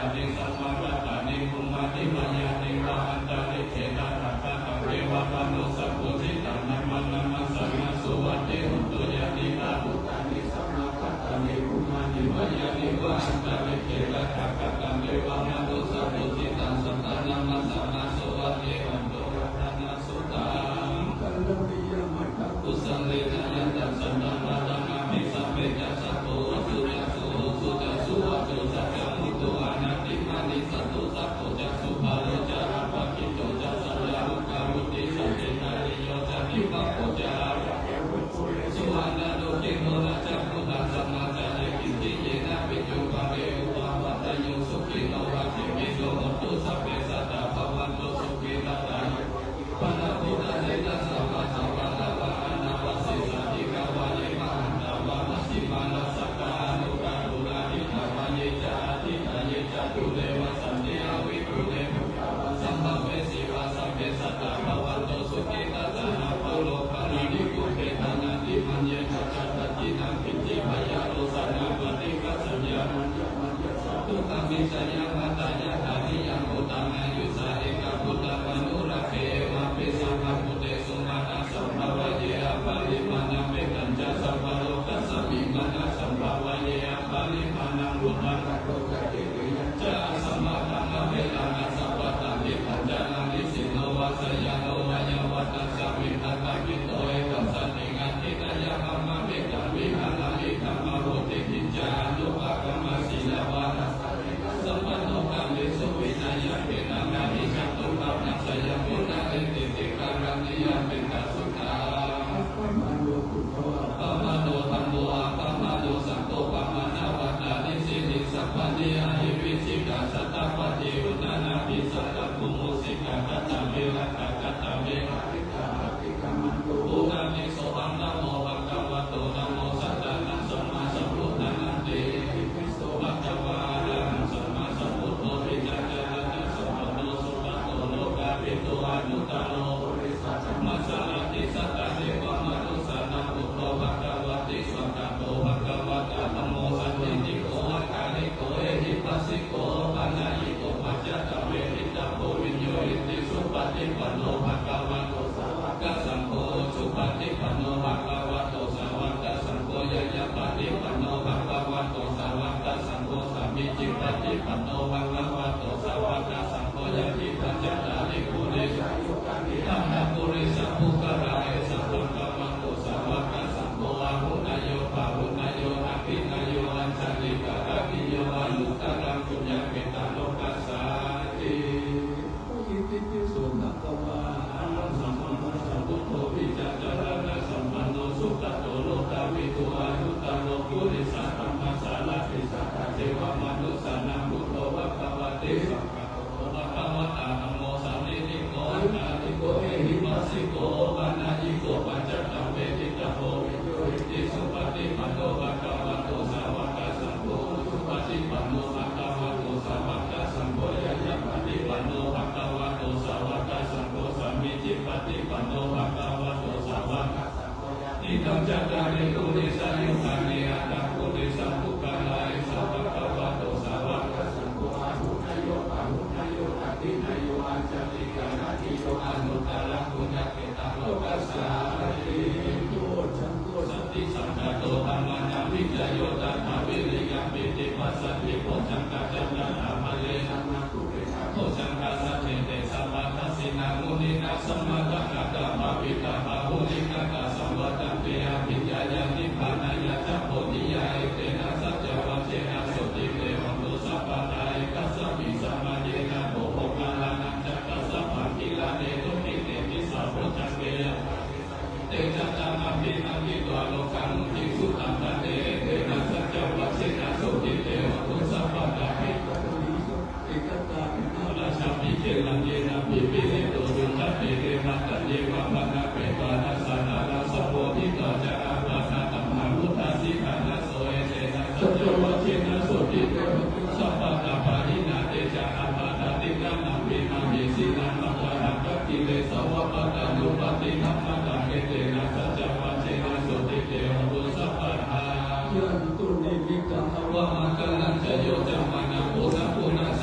Yāni samāgatāni bhummāni vā yāni va antalikkhe tathāgataṃ devamanussapūjitaṃ namassāma suvatthi hotu. Yāni ca bhūtāni samāgatāni bhummāni vā yāni va antalikkhe tathāgataṃ devamanussapūjitaṃ sattāṃ namassāma suvatthi hotu. Yānā suttaṃ karanīyamatthakusalena yattha santaṃ padaṃ abhisamecca sakko ujū ca suhujū ca suvaco cassa mudu anatimānī ca santussako ca subharo ca appakicco ca sallahukavutti ca santindriyo ca nipako ca appakulesu ananugiddho. Na ca khuddaṃ samācare kiñci yena viññū pare upavadeyyuṃ. Sukhino vā khemino hontu sabbe sattā bhavantu sukhitattā. Ye pāṇabhūtatthi tasā pācā vā tavā anavasesā. Dīghā vā ye mahantā vā majjhimā rassakā aṇukathūlā. Diṭṭhā vā ye ca adiṭṭhā ye ca dūre vasanti avidūre bhūtā vā sambhavesī vā sabbe sattā bhavantu sukhitattā. Na paro paraṃ nikubbetha nātimaññetha ca dakkhiṇaṃ kiñci byārosanā paṭighasaññā. Dukkhamiccheyya. Mātā yathā niyaṃ puttaṃ āyusā ekaputtamanurakkhe evampi sabbabhūtesu mānasambhāvaye aparimāṇaṃ. Mettañca sabbalokasmiṃ mānasambhāvaye aparimāṇaṃ. Uddhaṃ adho ca tiriyañca asambādhaṃ averaṃ asapattaṃ. Tiṭṭhañcaraṃ nisinno vā sayāno vā yāvatassa vigatamiddho etaṃ satiṃ adhiṭṭheyya brahmametaṃ vihāraṃ idhamāhu. Diṭṭhiñca anupagamma sīlavā dassanena sampanno kāmesu vineyya gedhaṃ na hi jātu gabbhaseyyaṃ punaretīti. Karaṇīyamettasuttaṃ. Appamāṇo buddho appamāṇo dhammo appamāṇo saṅgho pamāṇavantāni sirīsapāni ahi vicchikā satapadī uṇṇānābhī sarabū mūsikā katā me rakkhā katā me parittā paṭikkamantu bhūtāni. Sohaṃ namo bhagavato namo sattannaṃ sammāsambuddhānanti. Itipi so bhagavā arahaṃ sammāsambuddho vijjācaraṇasampanno sugato lokavidū anuttaro purisadammasārathi satthā devamanussānaṃ buddho bhagavāti. Svākkhāto bhagavatā dhammo sandiṭṭhiko akāliko ehipassiko opanayiko paccattaṃ veditabbo viññūhīti. Supaṭipanno bhagavato sāvakasaṅgho, ujupaṭipanno bhagavato sāvakasaṅgho, ñāyapaṭipanno bhagavato sāvakasaṅgho, sāmīcipaṭipanno bhagavato sāvakasaṅgho, yadidaṃ cattāri purisayugāni aṭṭha purisapuggalā, esa bhagavato sāvakasaṅgho, āhuneyyo pāhuneyyo dakkhiṇeyyo añjalikaraṇīyo, anuttaraṃ puññakkhettaṃ lokassāti. Itipi so bhagavā arahaṃ sammāsambuddho vijjācaraṇasampanno sugato lokavidū anuttaro purisadammasārathi satthā devamanussānaṃ buddho bhagavāti. Svākkhāto bhagavatā dhammo sandiṭṭhiko akāliko ehipassiko opanayiko paccattaṃ veditabbo viññūhīti. Supaṭipanno bhagavato sāvakasaṅgho, ujupaṭipanno bhagavato sāvakasaṅgho, ñāyapaṭipanno bhagavato sāvakasaṅgho, sāmīcipaṭipanno bhagavato sāvakasaṅgho, yadidaṃ cattāri purisayugāni aṭṭha purisapuggalā, esa bhagavato sāvakasaṅgho, āhuneyyo pāhuneyyo dakkhiṇeyyo añjalikaraṇīyo, anuttaraṃ puññakkhettaṃ lokassāti. Bojjhaṅgo satisaṅkhāto dhammānaṃ vicayo tathā, viriyampīti passaddhi bojjhaṅgā ca tathāpare, samādhupekkhabojjhaṅgā sattete sabbadassinā, muninā sammadakkhātā bhāvitā bahulīkatā, saṃvattanti abhiññāya nibbānāya ca bodhiyā. Etena saccavajjena sotthi te hotu sabbadā. Ekasmiṃ samaye nātho moggallānañca kassapaṃ, gilāne dukkhite disā bojjhaṅge yathā te ca taṃ abhinanditvā rogā mucciṃsu taṅkhaṇe. Etena saccavajjena sotthi te hotu sabbadā. Bhikkhūhi so rājāpi gelaññenābhipīḷito, duggatiṃ evañjaye vāmanaṃ petvā dassanāthaṃ, sambodhitvā ca ābādhā tamhā vuṭṭhāsi ṭhānaso. Etena saccavajjena sotthi te hotu sabbadā. Pahīnā te ca ābādhā tiṇṇannampi mahesinaṃ, maggāhatakilesā va pattānuppattidhammataṃ. Etena saccavajjena sotthi te hotu sabbadā. Yandunnimittaṃ avamaṅgalañca yo cāmanāpo sakuṇassa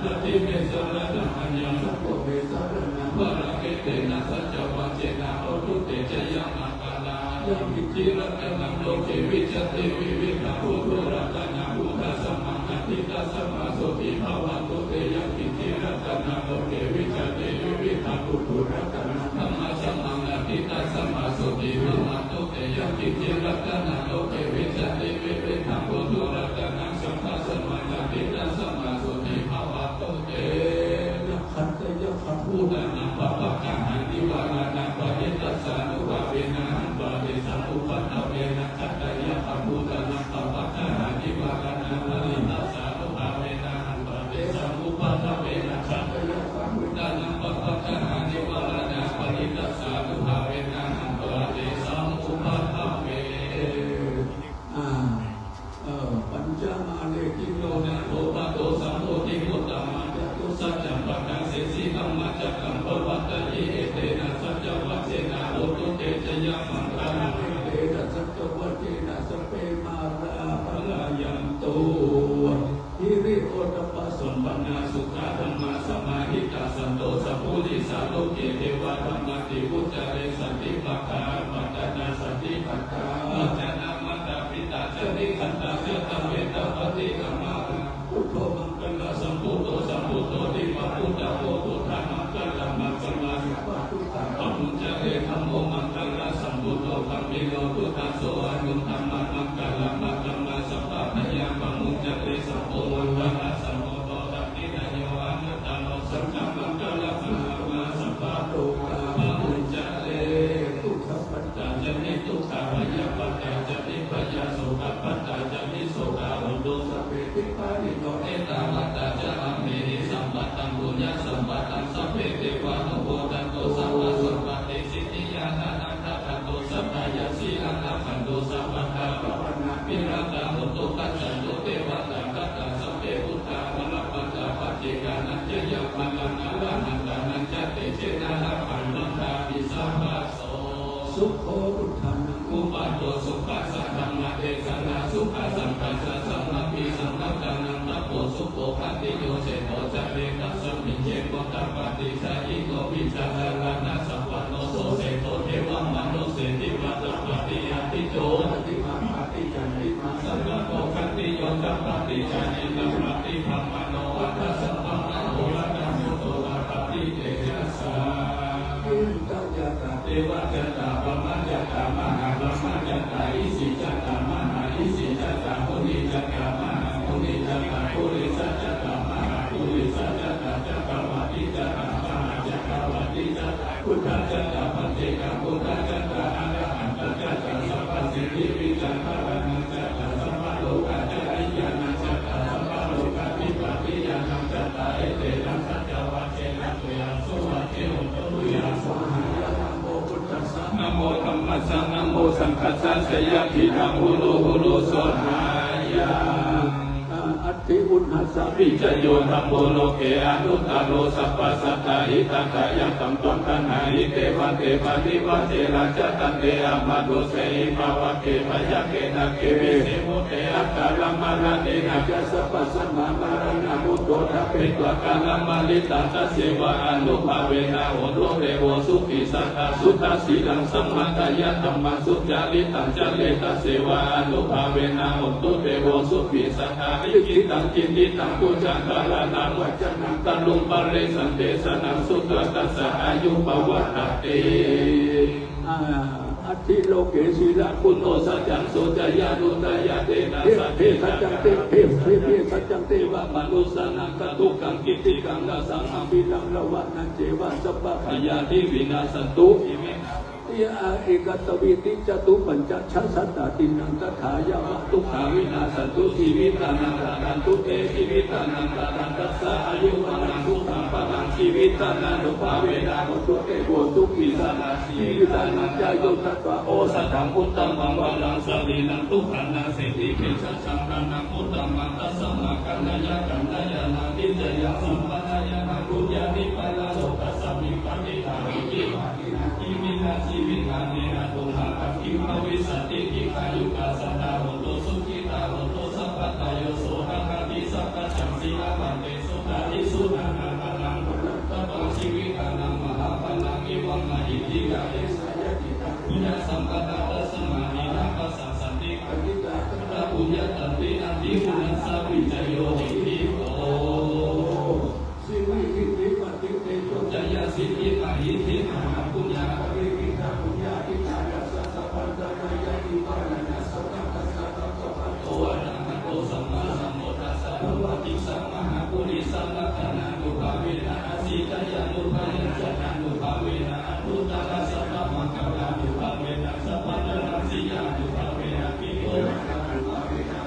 Natthi me saraṇaṃ aññaṃ, saṅgho me saraṇaṃ varaṃ, etena saccavajjena hotu te jayamaṅgalaṃ. Yaṅkiñci ratanaṃ loke vijjati vividhaṃ puthu ratanaṃ, buddhasamaṃ natthi tasmā sotthī bhavantu te. Yaṅkiñci ratanaṃ loke vijjati vividhaṃ puthu ratanaṃ, dhammasamaṃ natthi tasmā sotthī bhavantu te. Yaṅkiñci ratanaṃ loke vijjati vividhaṃ puthu ratanaṃ, saṅghasamaṃ natthi tasmā sotthī bhavantu te. Nakkhattayakkhabhūtānaṃ pāpaggahanivāraṇā, parittassānubhāvena hantvā tesaṃ upaddave. Nakkhattayakkhabhūtānaṃ pāpaggahanivāraṇā, parittassānubhāvena hantvā tesaṃ upaddave. Nakkhattayakkhabhūtānaṃ pāpaggahanivāraṇā, parittassānubhāvena hantvā tesaṃ upaddave. อ่า เออ Pañcamā re gilomāno, bhaddo sambodhimuttamaṃ, catusaccābādhā sesī dhammacakkaṃ pavattayi. Etena saccavajjena hotu te jayamaṅgalaṃ. Etena saccavajjena sabbe mārā palayantu. Hiriottappasampannā sukkadhammasamāhitā, santo sappurisā loke devadhammāti vuccare. Santi pakkhā apattanā, santi ghātā apattanā, mātā pitā ca nikkhantā, jātaveda paṭikkama. Buddho maṅgalasambhūto, sabbuto divā buddhavo, buddhamaṅgalam, maṅgalamuttamaṃ pamuñcare. Dhammo maṅgalasambhūto, gambhīro puggaso, anuttamaṃ maṅgalam, aṭṭhamā sabbabhayā pamuñcare. Saṅgho maṅgalasambhūto, dakkhiṇeyyo anuttaro, saṅghaṃ maṅgalamāhava, sabbarogā pamuñcare. Dukkhappattā ca niddukkhā, bhayappattā ca nibbhayā, sokappattā ca nissokā, hontu sabbepi pāṇino. Ettāvatā ca amhehi, sambhataṃ puññasampadaṃ, sabbe devānumodantu, sabbasampattisiddhiyā. Dānaṃ dadantu saddhāya, sīlaṃ rakkhantu sabbadā, bhāvanābhiratā hontu, gacchantu devatāgatā. Sabbe buddhā balappattā, paccekānañca yaṃ balaṃ, arahantānañca tejena, rakkhaṃ bandhāmi sabbaso. Sukho buddhānaṃ uppādo, sukhā saddhammadesanā, sukhā saṅghassa sāmaggī, saṅghānaṃ tapo sukho. Khattiyo seṭṭho ca, ekasmiṃ se gotapaṭisārino, vijjācaraṇasampanno so seṭṭho, devamanussesivā tapati. Ādicco ca diva, pāti ca nigghā, saṅghanto khattiyo tapati, jānita pāti brāhmaṇo, atha sabbamahoratā, buddho tapati tejasā. Ittājatā devajatā, brahmajatā mahābrahmajatā, isijatā mahāisijatā, munijatā mahāmunijatā, purisajatā mahāpurisajatā, cakkavāṭijatā mahācakkavāṭijatā, buddhajatā paccekabuddhajatā, arahantajatā, sabbasiddhivijjādharanañjatā, sabbalokacariyanāñjatā, sabbalokādhipatiyānañjatā. Etena saccavajjena tuyhaṃ suvatthi hotu, tuyhaṃ svaha. Namo buddhassa, namo dhammassa, namo saṅghassa, jayasiddhi hotu, hotu, svaha. Atthi uṇhassa vijayo dhammo loke anuttaro, sabbasatthāhitatthāya, taṃ taṃ gaṇhāhi devate, munirājānanti. Amatto se hi pāvake, bhayake nāge vise, bhūte akālamaraṇena ca, sabbasmā maraṇā mutto ṭhapetvā, kālamāritaṃ tasseva ānubhāvena, hotu devo sukhī sadā. Suddhasīlaṃ samādāya, dhammaṃ sucaritaṃ care, tasseva ānubhāvena, hotu devo sukhī sadā. Likkhitaṃ cintitaṃ pūjaṃ, dhāraṇaṃ vācanaṃ taruṃ, paresaṃ desanaṃ sutvā, tassa āyu pavaḍḍhatīti. Atthi loke sīlaguṇo, saccaṃ soceyyanuddayā, tena saccena kāhati, saccaṃ devamanussānaṃ, kātukaṃ kittikaṃ rājaṃ, amitaṃ rāvaṇañceva, sabbabhayāpi vinassantu. Ekatvīticatunappañcasatasattiṃ, tathāyeva dukkhā vinassantu, jīvitānaṃ dadantu te, jīvitānaṃ dadantassā, āyu vaṇṇaṃ sukhaṃ balaṃ, jīvitānānubhāvena, hotu devo sukhī sadā. Jīvitānañca yo datvā, osathaṃ uttamaṃ varaṃ, sārīraṃ dukkhānaṃ sthitimicchaṃ, saraṇaṃ uttamaṃ, tasmā kalyāṇayaṃ kalyāṇaṃ, niccāya sampādāya, bhuñjati paralokasmiṃ, paṭiggaṇhīti bhāvitā. Iminā jīvitāni aṭṭhumā, pāpū bhavissanti dīghāyukā, sadā hontu sukhitā, hotu sabbadā. Yo sotthaṃ ādi saccaṃ, sīlavantesu dāsī, Nissarattanānubhāvena, asītyānubyañjanānubhāvena, anuttarasabbamaṅgalānubhāvena, sabbaṭṭhānasīlānubhāvena,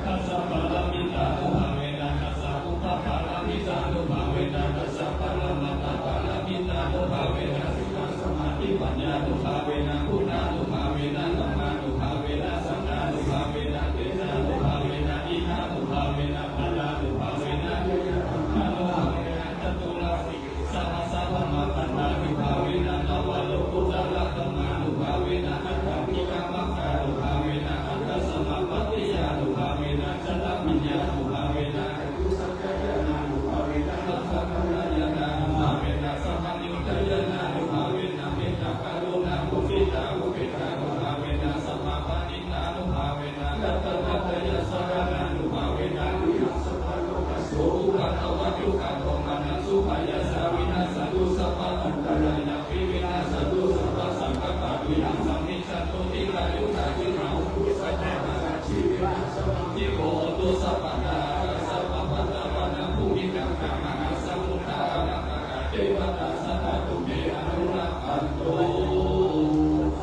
dasapāramitānubhāvena, dasabuddhapāramitānubhāvena, dasaparamatthapāramitānubhāvena, sīlasamādhipaññānubhāvena, buddhānubhāvena, dhammānubhāvena, saṅghānubhāvena, tejānubhāvena, iddhānubhāvena, balānubhāvena, ñāṇānubhāvena, caturāsītisahassabrahmabandhānubhāvena, navalokuttaradhammānubhāvena, aṭṭhaṅgikamaggānubhāvena, aṭṭhasamāpattiyānubhāvena, chaḷabhiññānubhāvena, catusaccāyānānubhāvena, dasabalañāṇānubhāvena, sahassaññāṇānubhāvena, mettākaruṇāmuditāupekkhānubhāvena, sabbapāṇi tānubhāvena, ratanattayasaraṇānubhāvena, vijjācaraṇopaso upaddavadukkhadomanassupāyāsā vinassantu, sabbaantarāyāpi vinassantu, sabbasaṅkappā vinassāmi, catūhikāyukā jīvā hotu, sabbamaṅgalajīvena, sabbaṃ jīvo hotu sabbadā. Sabbapattāvāna bhūmigaṅgāmahāsamuddā, arakkhaṃ devatā sadā tumhe anurakkhantu.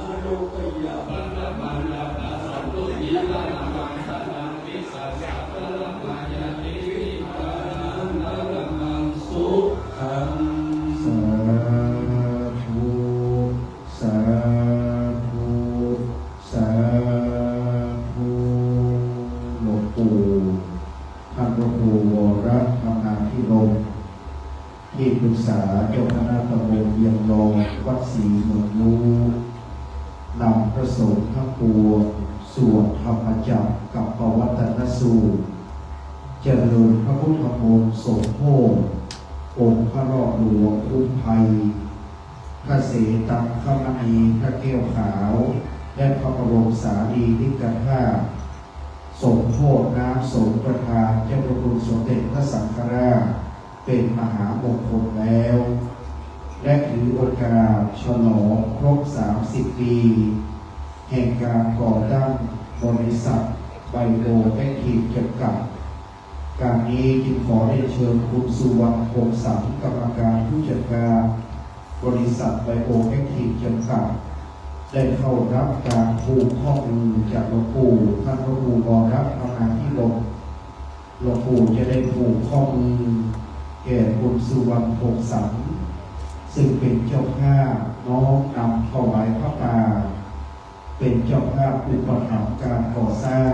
Ārogyabalaṃ balaṃ santuṭṭhibalaṃ vaṇṇaṃ visāsabalaṃ mayā nibbānaṃ paramaṃ sukhaṃ. Sādhu, sādhu, sādhu. หลวงปู่ ท่านพระครูวรธรรมาภิรมย์ ที่ปรึกษาเจ้าคณะตำบลเวียงลอง วัดศรีเมืองนู้ นำพระสงฆ์ทั้งปวง สวดธรรมจักรกัปปวัตตนสูตร เจริญพระพุทธมนต์สมโภช องค์พระรอดหลวงคุ้มภัย พระเสตังคมณี พระแก้วขาว และพระบรมสารีริกธาตุ สมโภชน้ำสงฆ์ประทานเจ้าพระคุณสมเด็จพระสังฆราช เป็นมหามงคลแล้ว และถือโอกาสฉลองครบ สามสิบ ปี แห่งการก่อตั้งบริษัทไบโอแอคทีฟจำกัด การนี้จึงขอเรียนเชิญคุณสุวรรณ พงษ์สัง กรรมการผู้จัดการบริษัทไบโอแอคทีฟจำกัด ได้เข้ารับการผูกข้อมือจากหลวงปู่ ท่านพระครูวรธรรมาภิรมย์ หลวงปู่จะได้ผูกข้อมือแก่คุณสุวรรณ พงษ์สัง ซึ่งเป็นเจ้าภาพน้อมนำถวายผ้าป่า เป็นเจ้าภาพอุปถัมภ์การก่อสร้าง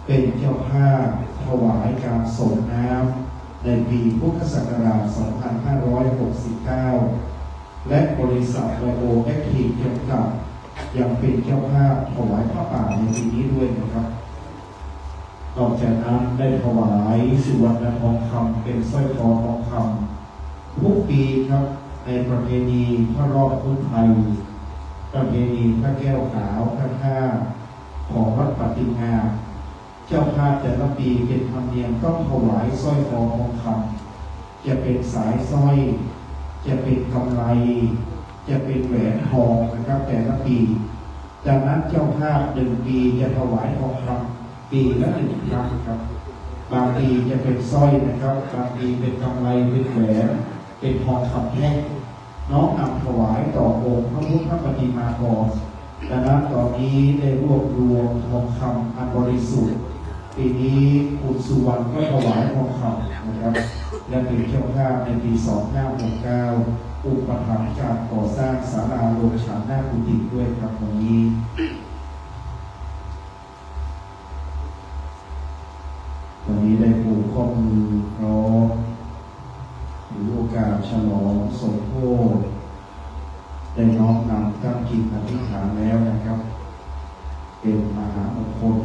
เป็นเจ้าภาพถวายการสรงน้ำในปีพุทธศักราช สองพันห้าร้อยหกสิบเก้า และบริษัทไบโอแอคทีฟจำกัด ยังเป็นเจ้าภาพถวายผ้าป่าในปีนี้ด้วยนะครับ นอกจากนั้นได้ถวายสุวรรณทองคำเป็นสร้อยคอทองคำทุกปีครับ ในประเพณีพระรอดคุ้มภัย ประเพณีพระแก้วขาวพระธาตุของวัดปฏิมา เจ้าภาพแต่ละปีเป็นธรรมเนียมต้องถวายสร้อยคอทองคำ จะเป็นสายสร้อย จะเป็นกำไล จะเป็นแหวนทองนะครับ แต่ละปี ดังนั้นเจ้าภาพหนึ่งปีจะถวายทองคำปีละหนึ่งครั้งครับ บางปีจะเป็นสร้อยนะครับ บางปีเป็นกำไล เป็นแหวน เป็นทองคำแท่ง น้อมนำถวายต่อองค์พระพุทธปฏิมากร ดังนั้นตอนนี้ได้รวบรวมทองคำอันบริสุทธิ์ ปีนี้คุณสุวรรณก็ถวายทองคำนะครับ และเป็นเจ้าภาพในปี สองห้าหกเก้า อุปถัมภ์การก่อสร้างศาลาโรงฉันหน้ากุฏิด้วยครับ วันนี้ วันนี้ได้ผูกข้อมือพร้อม ถือโอกาสฉลองสมโภช ได้น้อมนำตั้งจิตอธิษฐานแล้วนะครับ เป็นมหามงคล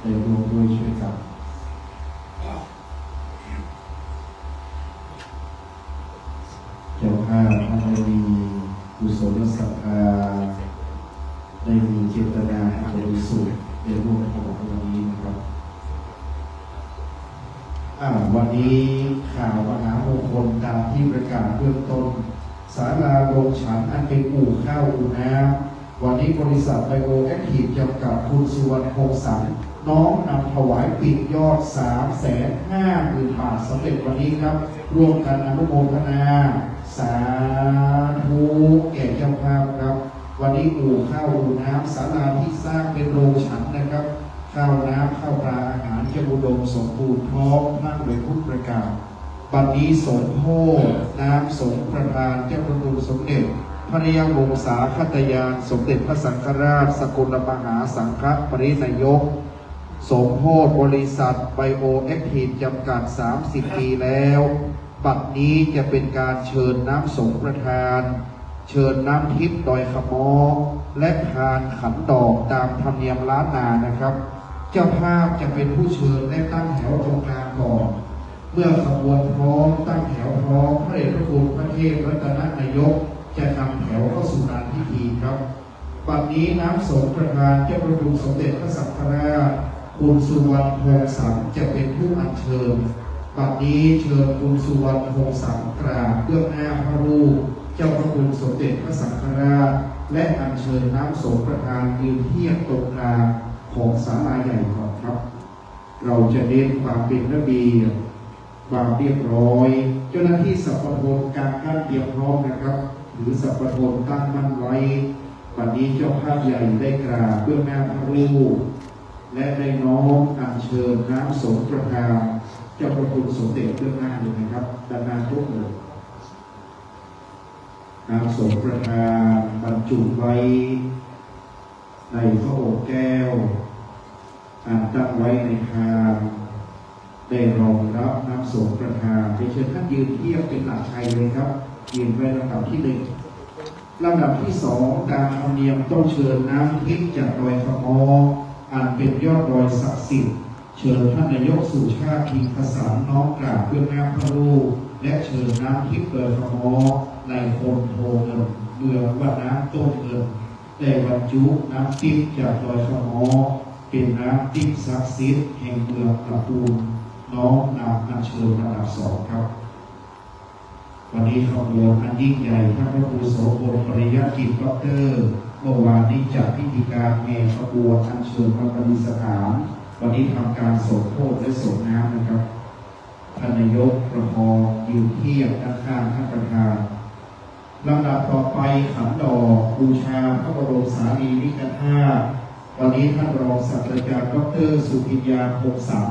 ได้ร่วมด้วยช่วยกัน เจ้าภาพท่านได้มีกุศลศรัทธา ได้มีเจตนาอันบริสุทธิ์ ได้ร่วมถวายวันนี้นะครับ อ่า วันนี้ข่าวมหามงคลตามที่ประกาศเบื้องต้น ศาลาโรงฉันอันเป็นอู่ข้าวอู่น้ำ วันนี้บริษัทไบโอแอคทีฟจำกัด คุณสุวรรณ พงษ์สัง น้อมนำถวายปิดยอด สามแสนห้าหมื่น บาท สำเร็จวันนี้ครับ ร่วมกันอนุโมทนา สาธุ แก่เจ้าภาพครับ วันนี้อู่ข้าวอู่น้ำ ศาลาที่สร้างเป็นโรงฉันนะครับ ข้าวน้ำข้าวปลาอาหารจะอุดมสมบูรณ์พร้อมพรั่งโดยทุกประการ บัดนี้สมโภชน้ำสงฆ์ประทานเจ้าพระคุณสมเด็จ พระยาวงศาคตยานสมเด็จพระสังฆราช สกลมหาสังฆปริณายก สมโภชบริษัทไบโอแอคทีฟจำกัด สามสิบ ปีแล้ว บัดนี้จะเป็นการเชิญน้ำสงฆ์ประทาน เชิญน้ำทิพย์ดอยขะม้อ และทานขันดอกตามธรรมเนียมล้านนานะครับ เจ้าภาพจะเป็นผู้เชิญและตั้งแถวตรงกลางก่อน เมื่อขบวนพร้อมตั้งแถวพร้อม พระเดชพระคุณพระเทพรัตนนายกจะนำแถวเข้าสู่ลานพิธีครับ บัดนี้น้ำสงฆ์ประทานเจ้าพระคุณสมเด็จพระสังฆราช คุณสุวรรณ พงษ์สัง จะเป็นผู้อัญเชิญ บัดนี้เชิญคุณสุวรรณ พงษ์สัง กราบเบื้องหน้าพระรูปเจ้าพระคุณสมเด็จพระสังฆราช และอัญเชิญน้ำสงฆ์ประทานยืนเทียบตรงกลางของศาลาใหญ่ก่อนครับ เราจะเน้นความเป็นระเบียบ ความเรียบร้อย เจ้าหน้าที่สัพพะทนกลางท่านเตรียมพร้อมนะครับ ถือสัพพะทนตั้งมั่นไว้ บัดนี้เจ้าภาพใหญ่ได้กราบเบื้องหน้าพระรูป และได้น้อมอัญเชิญน้ำสงฆ์ประทานเจ้าพระคุณสมเด็จเบื้องหน้าเลยนะครับ ด้านหน้าทุกองค์ น้ำสงฆ์ประทานบรรจุไว้ในพระโอษแก้ว อันตั้งไว้ในพาน ได้รองรับน้ำสงฆ์ประทาน เรียนเชิญท่านยืนเทียบเป็นหลักชัยเลยครับ ยืนไว้ลำดับที่หนึ่ง ลำดับที่สอง ตามธรรมเนียมต้องเชิญน้ำทิพย์จากดอยขะม้อ อันเป็นยอดดอยศักดิ์สิทธิ์ เชิญท่านนายกสุชาติ พิงคสัน น้อมกราบเบื้องหน้าพระรูป และเชิญน้ำทิพย์ดอยขะม้อ ในโคนโพเงิน เมืองว่าน้ำต้นเงิน ได้บรรจุน้ำทิพย์จากดอยขะม้อ เป็นน้ำทิพย์ศักดิ์สิทธิ์แห่งเมืองตะปูน น้อมนำอัญเชิญลำดับสองครับ วันนี้ขบวนอันยิ่งใหญ่ ท่านพระครูโสภณ ปริยัติกิจ ด็อกเตอร์ เมื่อวานนี้จัดพิธีการแห่ขบวนอัญเชิญมาประดิษฐาน วันนี้ทำการสมโภชและสงน้ำนะครับ ท่านนายกประคองยืนเทียบด้านข้างท่านประธาน ลำดับต่อไปขันดอกบูชาพระบรมสารีริกธาตุ วันนี้ท่านรองศาสตราจารย์ ดอกเตอร์ สุพิญญา พงษ์สัน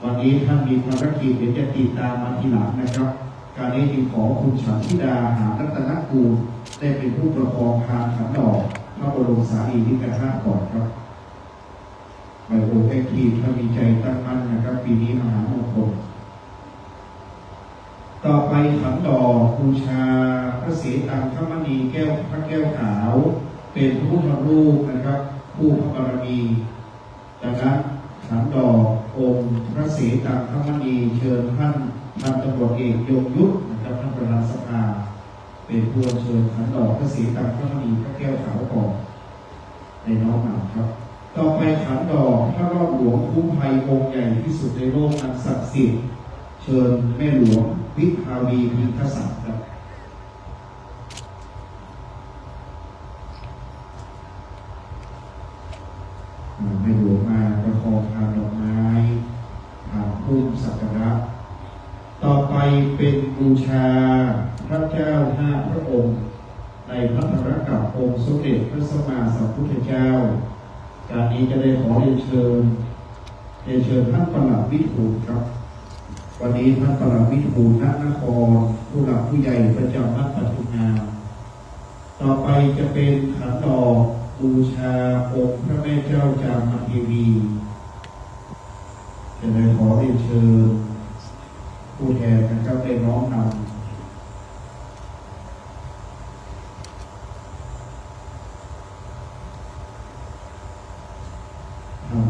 วันนี้ท่านมีภารกิจเดี๋ยวจะติดตามมาทีหลังนะครับ การนี้จึงขอคุณฉันทิดา หารัตนกูล ได้เป็นผู้ประคองพานขันดอกพระบรมสารีริกธาตุก่อนครับ ไบโอแอคทีฟ ถ้ามีใจตั้งมั่นนะครับ ปีนี้มหามงคล ต่อไปขันดอกบูชาพระเสตังคมณีแก้ว พระแก้วขาว เป็นพระพุทธรูปนะครับ คู่พระบารมี ดังนั้นขันดอกองค์พระเสตังคมณี เชิญท่านพันตำรวจเอกยงยุทธนะครับ ท่านประธานสภา เป็นผู้เชิญขันดอกพระเสตังคมณีพระแก้วขาวก่อน ในน้อมนำครับ ต่อไปขันดอกพระรอดหลวงคุ้มภัยองค์ใหญ่ที่สุดในโลกอันศักดิ์สิทธิ์ เชิญแม่หลวงวิภาวี พิงคสันครับ อ่า แม่หลวงมาประคองพานดอกไม้ พานพุ่มสักการะ ต่อไปเป็นบูชาพระเจ้าห้าพระองค์ ในพระเถรกัปองค์สมเด็จพระสัมมาสัมพุทธเจ้า การนี้จะได้ขอเรียนเชิญ เรียนเชิญท่านปลัดวิทูลครับ วันนี้ท่านปลัดวิทูล ณ นคร ผู้หลักผู้ใหญ่ประจำวัดปทุมงาม ต่อไปจะเป็นขันดอกบูชาองค์พระแม่เจ้าจามเทวี จะได้ขอเรียนเชิญผู้แทนนะครับ ได้น้อมนำ ครับ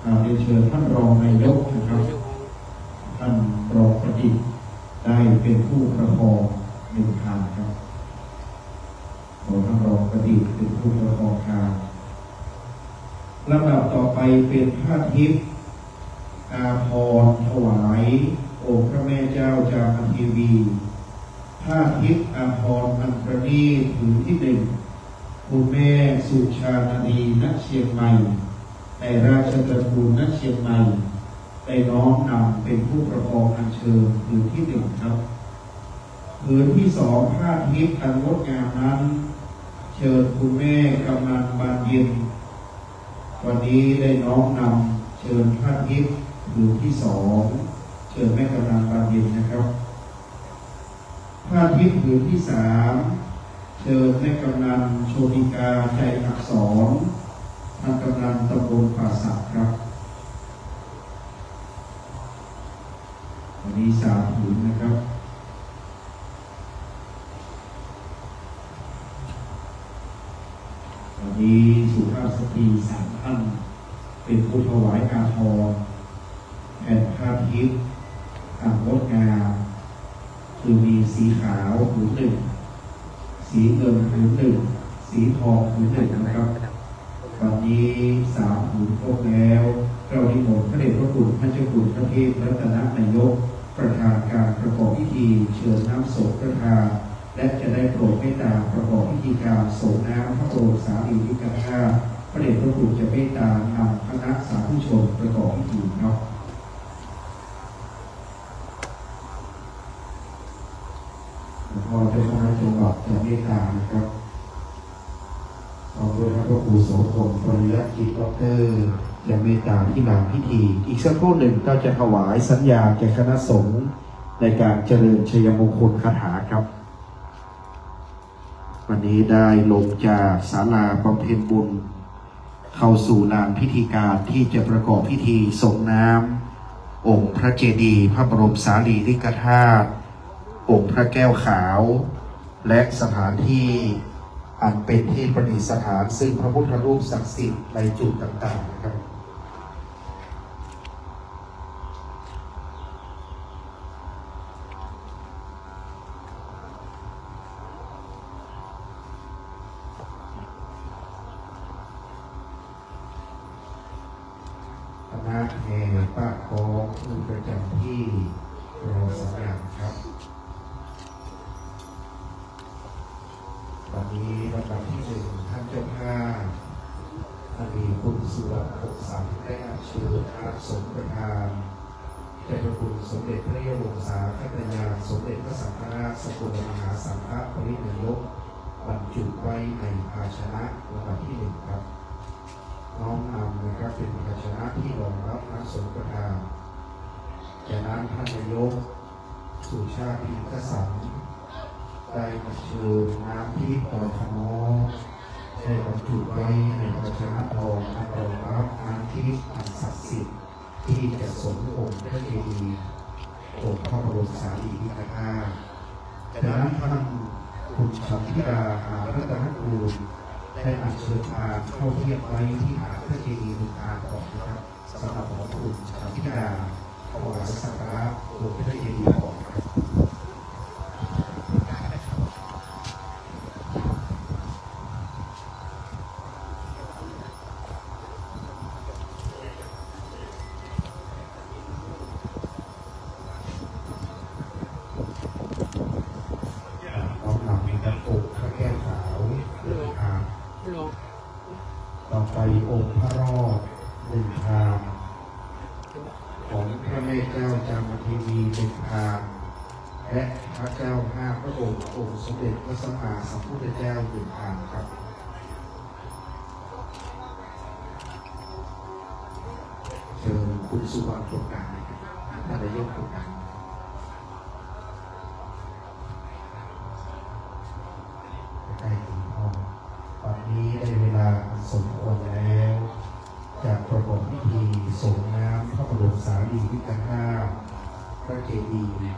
อ่า เรียนเชิญท่านรองนายกนะครับ ท่านรองประดิษฐ์ได้เป็นผู้ประคองหนึ่งพานครับ ขอท่านรองประดิษฐ์เป็นผู้ประคองพาน ลำดับต่อไปเป็นผ้าทิพย์อาภรณ์ถวายองค์พระแม่เจ้าจามเทวี ผ้าทิพย์อาภรณ์อันประณีตผืนที่หนึ่ง คุณแม่สุชานารี ณ เชียงใหม่ ในราชตระกูล ณ เชียงใหม่ ได้น้อมนำเป็นผู้ประคองอัญเชิญผืนที่หนึ่งครับ ผืนที่สอง ผ้าทิพย์อันงดงามนั้น เชิญคุณแม่กำนัลบานเย็น วันนี้ได้น้อมนำเชิญผ้าทิพย์ผืนที่สอง เชิญแม่กำนัลบานเย็นนะครับ ผ้าทิพย์ผืนที่สาม เชิญแม่กำนัลโชติกา ใจอักษร ท่านกำนัลตำบลป่าสักครับ วันนี้สามผืนนะครับ วันนี้สุภาพสตรีสามท่าน เป็นผู้ถวายอาภรณ์แผ่นผ้าทิพย์อันงดงาม คือมีสีขาวผืนหนึ่ง สีเงินผืนหนึ่ง สีทองผืนหนึ่งนะครับ วันนี้สามผืนครบแล้ว เรานิมนต์พระเดชพระคุณท่านเจ้าคุณพระเทพรัตนนายก ประธานการประกอบพิธีเชิญน้ำสงฆ์ประทาน และจะได้โปรดเมตตาประกอบพิธีการสงน้ำพระบรมสารีริกธาตุ พระเดชพระคุณจะเมตตานำคณะสาธุชนประกอบพิธีครับ หลวงพ่อเจ้าคณะจังหวัดจะเมตตานะครับ พร้อมด้วยพระครูโสพล ปริยัติกิจ ด็อกเตอร์ จะเมตตาที่ลานพิธี อีกสักครู่หนึ่งก็จะถวายสัญญาณแก่คณะสงฆ์ในการเจริญชัยมงคลคาถาครับ วันนี้ได้ลงจากศาลาบำเพ็ญบุญ เข้าสู่ลานพิธีการที่จะประกอบพิธีสงน้ำองค์พระเจดีย์พระบรมสารีริกธาตุ องค์พระแก้วขาว และสถานที่อันเป็นที่ประดิษฐานซึ่งพระพุทธรูปศักดิ์สิทธิ์ในจุดต่างๆนะครับ คณะแห่ปะคล้องผู้ประจำที่รอสัญญาณครับ วันนี้ลำดับที่หนึ่ง ท่านเจ้าภาพ ท่านมีคุณสุวัตพงษ์สังได้อัญเชิญพระสงฆ์ประธาน เจ้าพระคุณสมเด็จพระเยาะวงศาคณาจารย์ สมเด็จพระสังฆราชสกลมหาสังฆปริณายก บรรจุไว้ในภาชนะลำดับที่หนึ่งครับ น้อมนำนะครับ เป็นภาชนะที่รองรับพระสงฆ์ประธาน จากนั้นท่านนายก สุชาติ พิมพ์กสัน ได้อัญเชิญน้ำทิพย์ดอยคะน้อ ได้บรรจุไว้ในภาชนะทองอันรองรับน้ำทิพย์อันศักดิ์สิทธิ์ ที่จะสงองค์พระเจดีย์องค์พระบรมสารีริกธาตุ จากนั้นท่านคุณฉันทิดา หารัตนกูล ได้อัญเชิญพานเข้าเทียบไว้ที่ฐานพระเจดีย์หนึ่งพานก่อนนะครับ สำหรับของคุณฉันทิดา ถวายสักการะองค์พระเจดีย์ก่อนครับ น้อมนำนะครับ องค์พระแก้วขาวหนึ่งพาน ต่อไปองค์พระรอดหนึ่งพาน ของพระแม่เจ้าจามเทวีหนึ่งพาน และพระเจ้าห้าพระองค์ องค์สมเด็จพระสัมมาสัมพุทธเจ้าหนึ่งพานครับ เชิญคุณสุวรรณตรงกลางนะครับ ท่านนายกตรงกลาง ใกล้ๆ หลวงพ่อ วันนี้ได้เวลาอันสมควรแล้ว จะประกอบพิธีสงน้ำพระบรมสารีริกธาตุ พระเจดีย์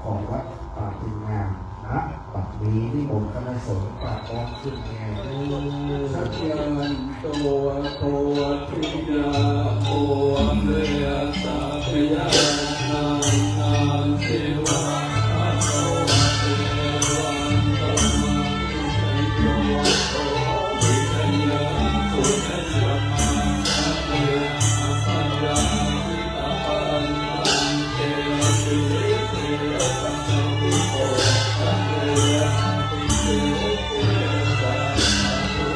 ของวัดป่าตึงงาม ณ บัดนี้นิมนต์คณะสงฆ์ประพร้อมขึ้นแห่ด้วย Sakyānto bodhiyā mūle sakyānaṃ nandivaḍḍhano, evaṃ tvaṃ vijayo hohi jayassu jayamaṅgale. Abyācitapāṇi bhante, sīse pañcavibhū tande, abhise ke sabbabuddhānaṃ.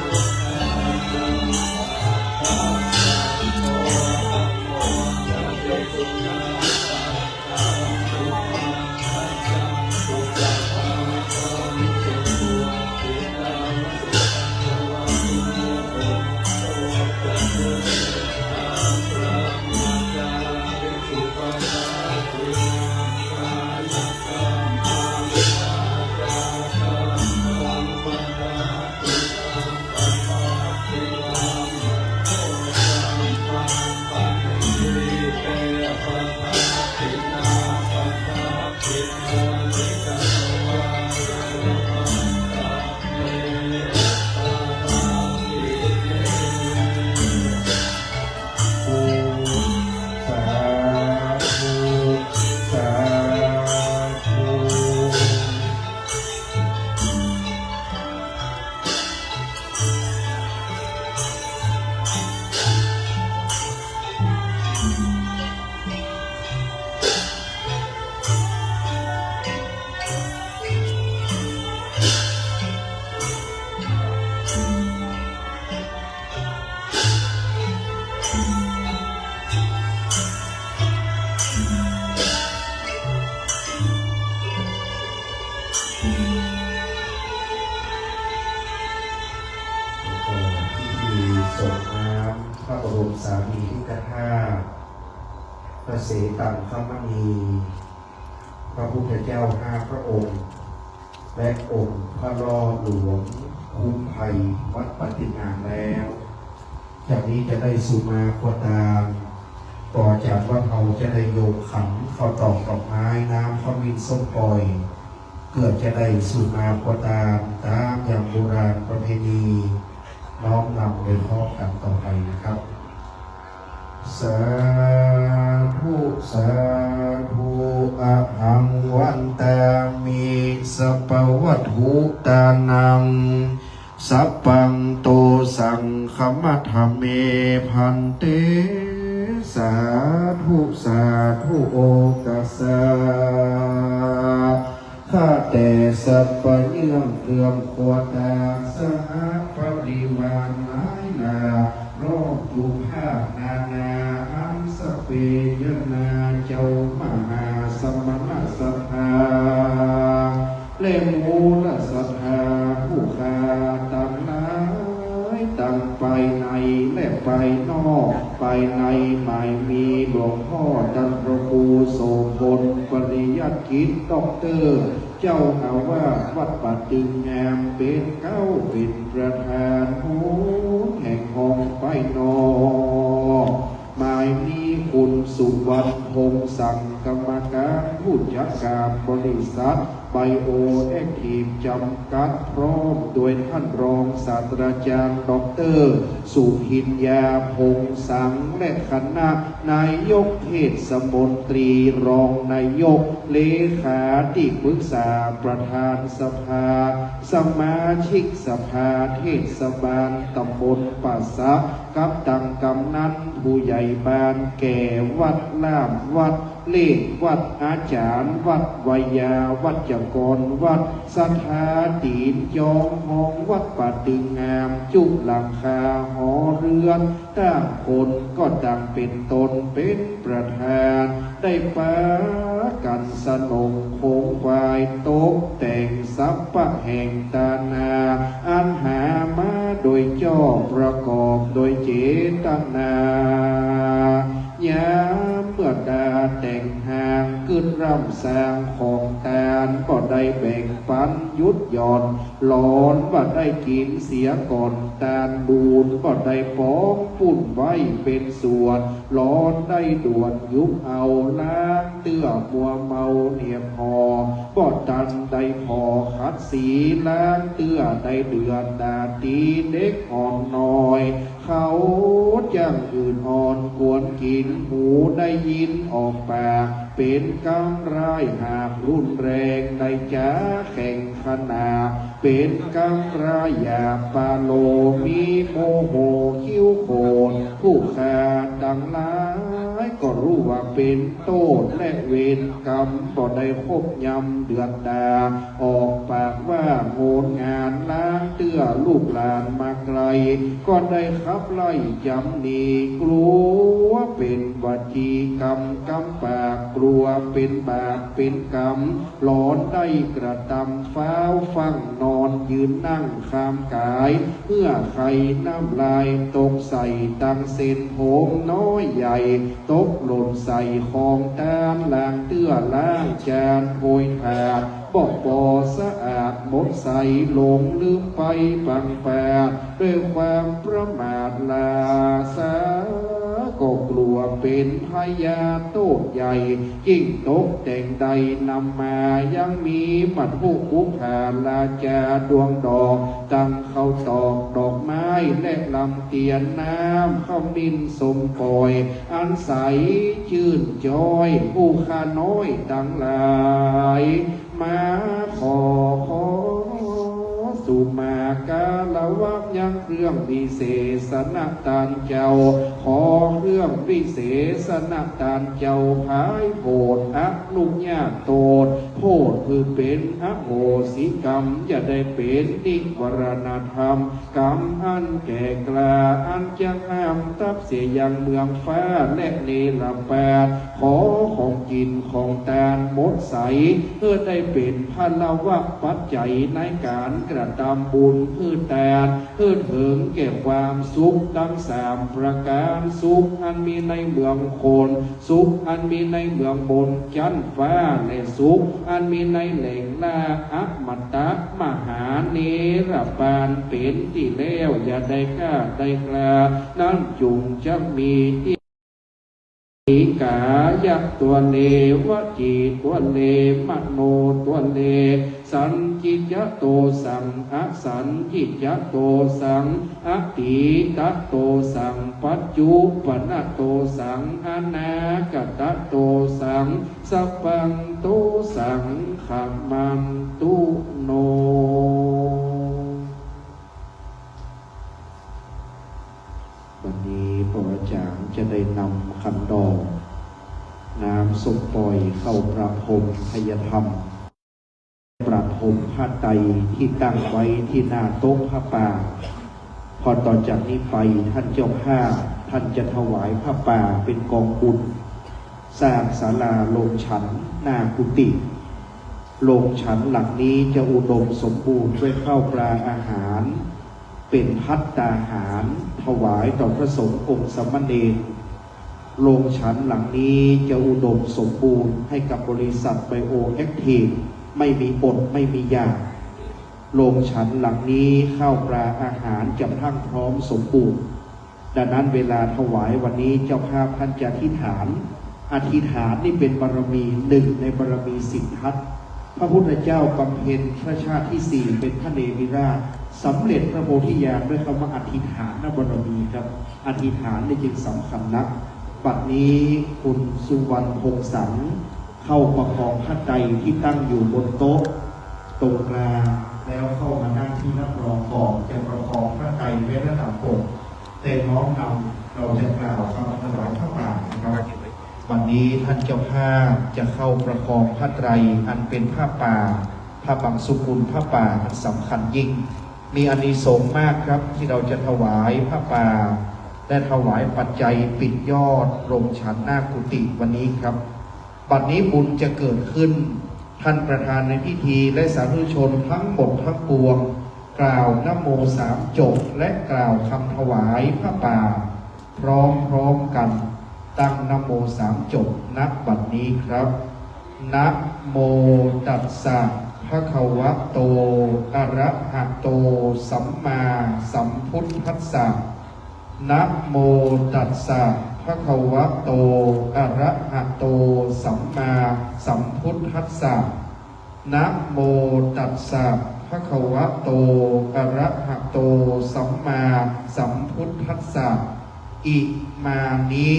สารีริกธาตุ พระเสตังคมณี พระพุทธเจ้าห้าพระองค์ และองค์พระหล่อหลวงคุ้มภัยวัดปาตึงงามแล้ว จากนี้จะได้สุมาควตาม ต่อจากวัดเราจะได้โยกขันข้าวตอกดอกไม้น้ำขมิ้นส้มปล่อย เพื่อจะได้สุมาควตามตามอย่างโบราณประเพณี น้อมนำไปพร้อมกันต่อไปนะครับ Sādhu, sādhu, ahaṃ vandāmi sabbavatthutānaṃ, sabbanto saṅghamattha me bhante. Sādhu, sādhu, okāsa. ข้าแต่สัพพะเยื่องเครื่องครัวตาง สหปริวารหลายหลาก รอบทุกภาคนานา อันสเปยนาเจ้ามหาสมณศรัทธา และมูลศรัทธาผู้ข้าทั้งหลาย ทั้งภายในและภายนอก ภายในหมายมีหลวงพ่อท่านพระครูโสภณ ปริยัติกิจ ด็อกเตอร์ เจ้าอาวาสวัดป่าตึงงาม เป็นเก๊าเป็นประธาน โหนแห่งห้องภายนอก หมายมีคุณสุวรรณ พงษ์สัง กรรมการผู้จัดการบริษัท ไบโอแอคทีฟ จำกัด พร้อมด้วยท่านรองศาสตราจารย์ ด็อกเตอร์ สุพิญญา พงษ์สัง และคณะ นายกเทศมนตรี รองนายก เลขาธิปรึกษาประธานสภา สมาชิกสภาเทศบาลตำบลป่าสัก กับตังกำนันผู้ใหญ่บ้าน แก่วัด ล่ามวัด เลขวัด อาจารย์วัด ไวยาวัจกรวัด ศรัทธาตีนจองห้องวัดป่าตึงงาม จุหลังคาหอเรือน ต่างคนก็ต่างเป็นตนเป็นประธาน ได้ปากันสนงโคมควาย ตกแต่งสรรพแห่งตานา อันหามาโดยชอบ ประกอบโดยเจตนา ยามเมื่อดาแต่งหาง กึ๊ดร่ำสร้างของตาน ก็ได้แบ่งปันหยุดหย่อน หลอนว่าได้กินเสียก่อน ตานดูนก็ได้ปองปุ้นไว้เป็นส่วน หลอนได้ด่วนยุบเอา ล้างเตื้อมัวเมาเหนียบห่อ บ่ตันได้ผ่อขัดสี ล้างเตื้อได้เดือดดาดตีเด็กอ่อนน้อย เขาจ้างอื่นอ่อนควรกิน หูได้ยินออกปาก เป็นกรรมร้ายหากรุนแรง ได้จ๋าแข่งขนาด เป็นกรรมร้ายหยาบปาโล มีโมโหคิ้วโขด ผู้ข้าทั้งหลายก็รู้ว่าเป็นโทษและเวรกรรม บ่ได้คบยำเดือดดา ออกปากว่าโงนงาน ล้างเตื้อลูกหลานมาไกล ก็ได้ขับไล่ยำหนี กลัวเป็นวจีกรรมกำปาก กลัวเป็นบาปเป็นกรรม หลอนได้กระทำฟ้าวฟั่ง นอนยืนนั่งข้ามกาย เมื่อใครน้ำลายตกใส่ตังเส้นผมน้อยใหญ่ ตกหล่นใส่ของตาน ล้างเตื้อล้างจานโหยขาด บ่ปอสะอาดหมดใส หลงลืมไปปังปาด ด้วยความประมาทลาซา ก็กลัวเป็นพยาธิโทษใหญ่ ยิ่งตกแต่งใดนำมา ยังมีมัทธุปุปผาราจาดวงดอก ตั้งข้าวตอกดอกไม้ และลำเตียนน้ำขมิ้นส้มปล่อย อันใสชื่นจ้อย ผู้ข้าน้อยทั้งหลาย มาขอ ขอสุมาคารวะยังเครื่องวิเศษณะตานเจ้า ขอเครื่องวิเศษณะตานเจ้า พายโผดอนุญาตโทษ โทษคือเป็นอโหสิกรรม อย่าได้เป็นนิวรณธรรม กรรมอันแก่กล้า อันจะห้ามทับเสียยังเมืองฟ้าและเนรปาด ขอของกินของตานหมดใส เพื่อได้เป็นพลวะปัจจัยในการกระทำบุญ เพื่อแทน เพื่อเถิงแก่ความสุขทั้งสามประการ สุขอันมีในเมืองคน สุขอันมีในเมืองบนชั้นฟ้า และสุขอันมีในแหล่งหญ้าอมตะมหานิรปาน เป็นที่แล้ว อย่าได้กล้าได้กล้า นั้นจุ่งจักมีที่ กายะตัวเล วจีตัวเล มโนตัวเล สัญญิจโตสัง อสัญญิจโตสัง อตีตโตสัง ปัจจุปนโตสัง อนาคตโตสัง สัพพังโตสัง ขมันตุโน วันนี้พระอาจารย์จะได้นำขันดอก น้ำส้มปล่อยเข้าประพรมไทยธรรม ประพรมผ้าไตรที่ตั้งไว้ที่หน้าโต๊ะผ้าป่า พอต่อจากนี้ไปท่านเจ้าภาพท่านจะถวายผ้าป่าเป็นกองบุญ สร้างศาลาโรงฉันหน้ากุฏิ โรงฉันหลังนี้จะอุดมสมบูรณ์ด้วยข้าวปลาอาหาร เป็นภัตตาหารถวายต่อพระสงฆ์องค์สามเณร โรงฉันหลังนี้จะอุดมสมบูรณ์ให้กับบริษัทไบโอแอคทีฟ ไม่มีอดไม่มีอยาก โรงฉันหลังนี้ข้าวปลาอาหารจะพรั่งพร้อมสมบูรณ์ ดังนั้นเวลาถวายวันนี้เจ้าภาพท่านจะอธิษฐาน อธิษฐานนี่เป็นบารมีหนึ่งในบารมีสิทธัตถ์ พระพุทธเจ้าบำเพ็ญพระชาติที่สี่เป็นพระเนมิราช สำเร็จพระโพธิญาณด้วยคำว่าอธิษฐานบารมีครับ อธิษฐานนี่จึงสำคัญนัก บัดนี้คุณสุวรรณพงษ์สัง เข้าประคองผ้าไตรที่ตั้งอยู่บนโต๊ะตรงกลาง แล้วเข้ามานั่งที่รับรองก่อน จะประคองผ้าไตรไว้ระดับอก แต่น้อมนำเราจะกล่าวคำถวายผ้าป่านะครับ วันนี้ท่านเจ้าภาพจะเข้าประคองผ้าไตรอันเป็นผ้าป่า พระบังสุกุลผ้าป่าอันสำคัญยิ่ง มีอานิสงส์มากครับ ที่เราจะถวายผ้าป่า และถวายปัจจัยปิดยอดโรงฉันหน้ากุฏิวันนี้ครับ บัดนี้บุญจะเกิดขึ้น ท่านประธานในพิธีและสาธุชนทั้งหมดทั้งปวง กล่าวนะโมสามจบ และกล่าวคำถวายผ้าป่า พร้อมๆกัน ตั้งนะโมสามจบ ณ บัดนี้ครับ นะโมตัสสะ ภะคะวะโต อะระหะโต สัมมาสัมพุทธัสสะ นะโมตัสสะ ภะคะวะโต อะระหะโต สัมมาสัมพุทธัสสะ นะโมตัสสะ ภะคะวะโต อะระหะโต สัมมาสัมพุทธัสสะ อิมานิ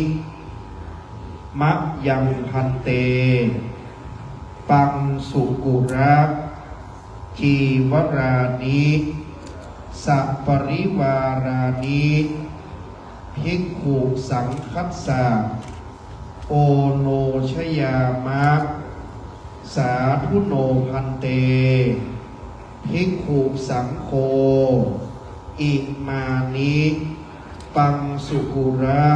มะยัง ภันเต ปังสุกุระ จีวรานิ สะปริวารานิ ภิกขุสังคัสสะ โอโนชยามะ สาธุโน ภันเต ภิกขุสังโฆ อิมานิ ปังสุกุระ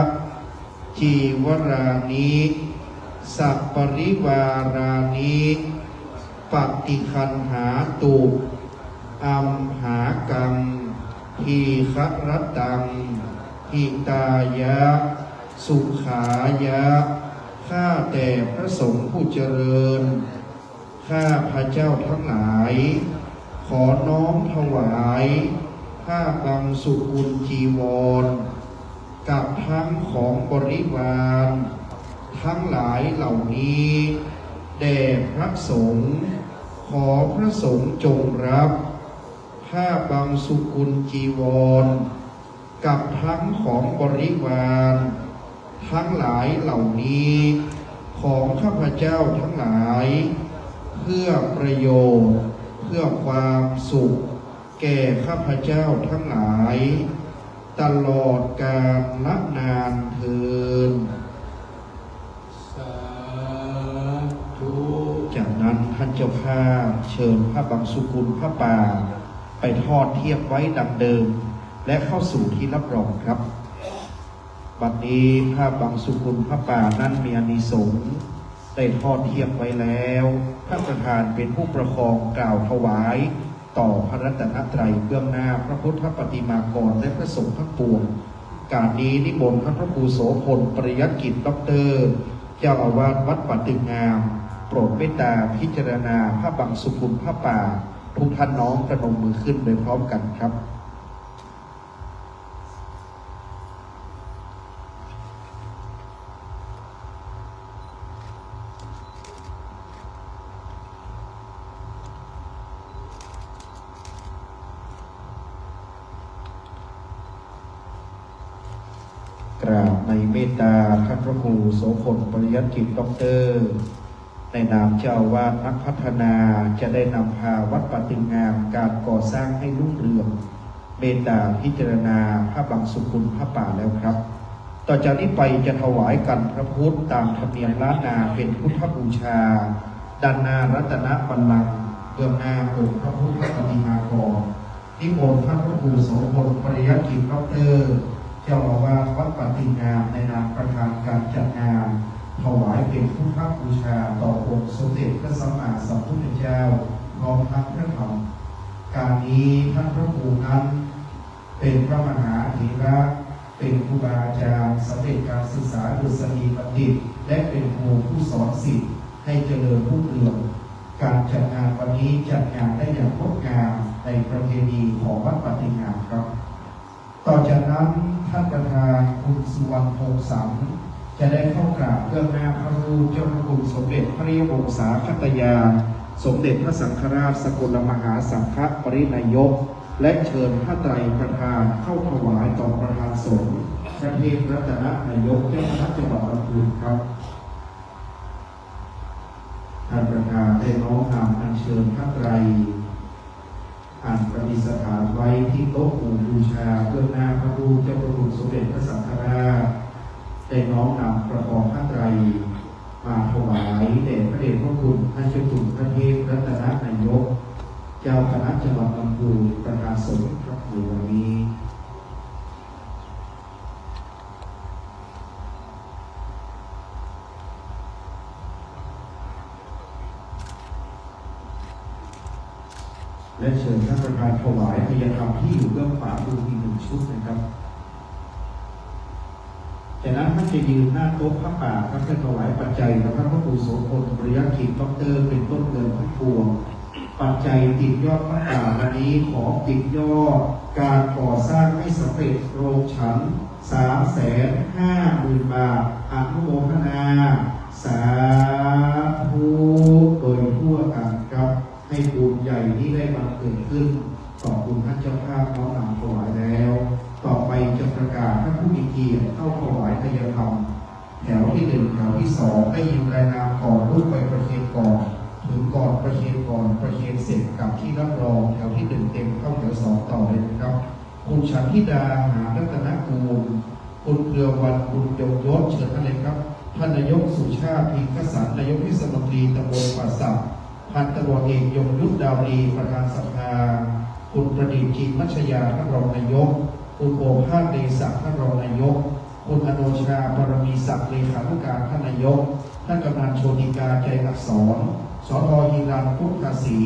จีวรานิ สะปริวารานิ ปะติคันหาตุ อัมหากัง ทีฆะระตัง หิตายะ สุขายะ ข้าแต่พระสงฆ์ผู้เจริญ ข้าพระเจ้าทั้งหลาย ขอน้อมถวายผ้าบังสุกุลจีวร กับทั้งของบริวารทั้งหลายเหล่านี้ แด่พระสงฆ์ ขอพระสงฆ์จงรับ ผ้าบังสุกุลจีวร กับทั้งของบริวารทั้งหลายเหล่านี้ ของข้าพเจ้าทั้งหลาย เพื่อประโยชน์ เพื่อความสุข แก่ข้าพเจ้าทั้งหลาย ตลอดกาลนานเทอญ สาธุ จากนั้นท่านเจ้าภาพเชิญผ้าบังสุกุลผ้าป่า ไปทอดเทียบไว้ดังเดิม และเข้าสู่ที่รับรองครับ บัดนี้ผ้าบังสุกุลผ้าป่านั้นมีอานิสงส์ ได้ทอดเทียบไว้แล้ว ท่านประธานเป็นผู้ประคองกล่าวถวาย ต่อพระรัตนตรัยเบื้องหน้าพระพุทธปฏิมากรและพระสงฆ์ทั้งปวง การนี้นิมนต์ท่านพระครูโสภณ ปริยัติกิจ ด็อกเตอร์ เจ้าอาวาสวัดป่าตึงงาม โปรดเมตตาพิจารณาพระบังสุกุลผ้าป่า ทุกท่านน้อมประนมมือขึ้นโดยพร้อมกันครับ กราบในเมตตาท่านพระครูโสภณ ปริยัติกิจ ด็อกเตอร์ ในนามเจ้าอาวาสนักพัฒนา จะได้นำพาวัดป่าตึงงามการก่อสร้างให้รุ่งเรือง เมตตาพิจารณาพระบังสุกุลผ้าป่าแล้วครับ ต่อจากนี้ไปจะถวายกันพระพุทธตามธรรมเนียมล้านนาเป็นพุทธบูชา ด้านหน้ารัตนบัลลังก์ เบื้องหน้าองค์พระพุทธปฏิมากร นิมนต์ท่านพระครูโสภณ ปริยัติกิจ ด็อกเตอร์ เจ้าอาวาสวัดป่าตึงงามในนามประธานการจัดงาน ถวายเป็นพุทธบูชาต่อองค์สมเด็จพระสัมมาสัมพุทธเจ้าพร้อมทั้งพระธรรม การนี้ท่านพระครูนั้นเป็นพระมหาเถระ เป็นครูบาอาจารย์สำเร็จการศึกษาดุษฎีบัณฑิต และเป็นครูผู้สอนศิลป์ให้เจริญรุ่งเรือง การจัดงานวันนี้จัดงานได้อย่างงดงามในประเพณีของวัดป่าตึงงามครับ ต่อจากนั้นท่านประธานคุณสุวรรณพงษ์สัง จะได้เข้ากราบเบื้องหน้าพระรูปเจ้าพระคุณสมเด็จพระยะวงศาคตยา สมเด็จพระสังฆราชสกลมหาสังฆปริณายก และเชิญพระไตรประธานเข้าถวายต่อประธานสงฆ์พระเทพรัตนนายกเจ้าคณะจังหวัดลำพูนครับ ท่านประธานได้น้อมนำอัญเชิญพระไตร อันประดิษฐานไว้ที่โต๊ะหมู่บูชาเบื้องหน้าพระรูปเจ้าพระคุณสมเด็จพระสังฆราช ได้น้อมนำประคองพระไตรมาถวายแด่พระเดชพระคุณท่านเจ้าคุณพระเทพรัตนนายก เจ้าคณะจังหวัดลำพูนประธานสงฆ์ครับในวันนี้ และเชิญท่านประธานถวายอภัยธรรมที่อยู่เบื้องขวามืออีกหนึ่งชุดนะครับ จากนั้นท่านจะยืนหน้าโต๊ะผ้าป่าครับ เพื่อถวายปัจจัยกับท่านพระครูโสภณ ปริยัติกิจ ด็อกเตอร์ เป็นต้นเงินทั้งปวง ปัจจัยปิดยอดผ้าป่าวันนี้ขอปิดยอดการก่อสร้างให้สำเร็จโรงฉัน สามแสนห้าหมื่น บาท อนุโมทนา สาธุ โดยทั่วกันครับ ให้บุญใหญ่นี้ได้บังเกิดขึ้น ขอบคุณท่านเจ้าภาพน้อมนำถวายแล้ว ต่อไปจะประกาศท่านผู้มีเกียรติเข้าถวายอภัยธรรม แถวที่หนึ่ง แถวที่สอง ได้ยินรายนามก่อน ลุกไปประเคนก่อน ถึงก่อนประเคนก่อน ประเคนเสร็จกลับที่รับรอง แถวที่หนึ่งเต็ม เข้าแถวสองต่อเลยนะครับ คุณฉันทิดา หารัตนกูล คุณเครือวัน บุญยงยศ เชิญท่านเลยครับ ท่านนายกสุชาติ พิงคสัน นายกเทศมนตรีตำบลป่าสัก พันตำรวจเอกยงยุทธ ดาวดี ประธานสภา คุณประดิษฐ์ จีนมัชยา ท่านรองนายก คุณโอภาส เดชศักดิ์ ท่านรองนายก คุณอโนชา ปรมีศักดิ์ เลขานุการท่านนายก ท่านกำนันโชติกา ใจอักษร สท ฮิรัน พุทธาศรี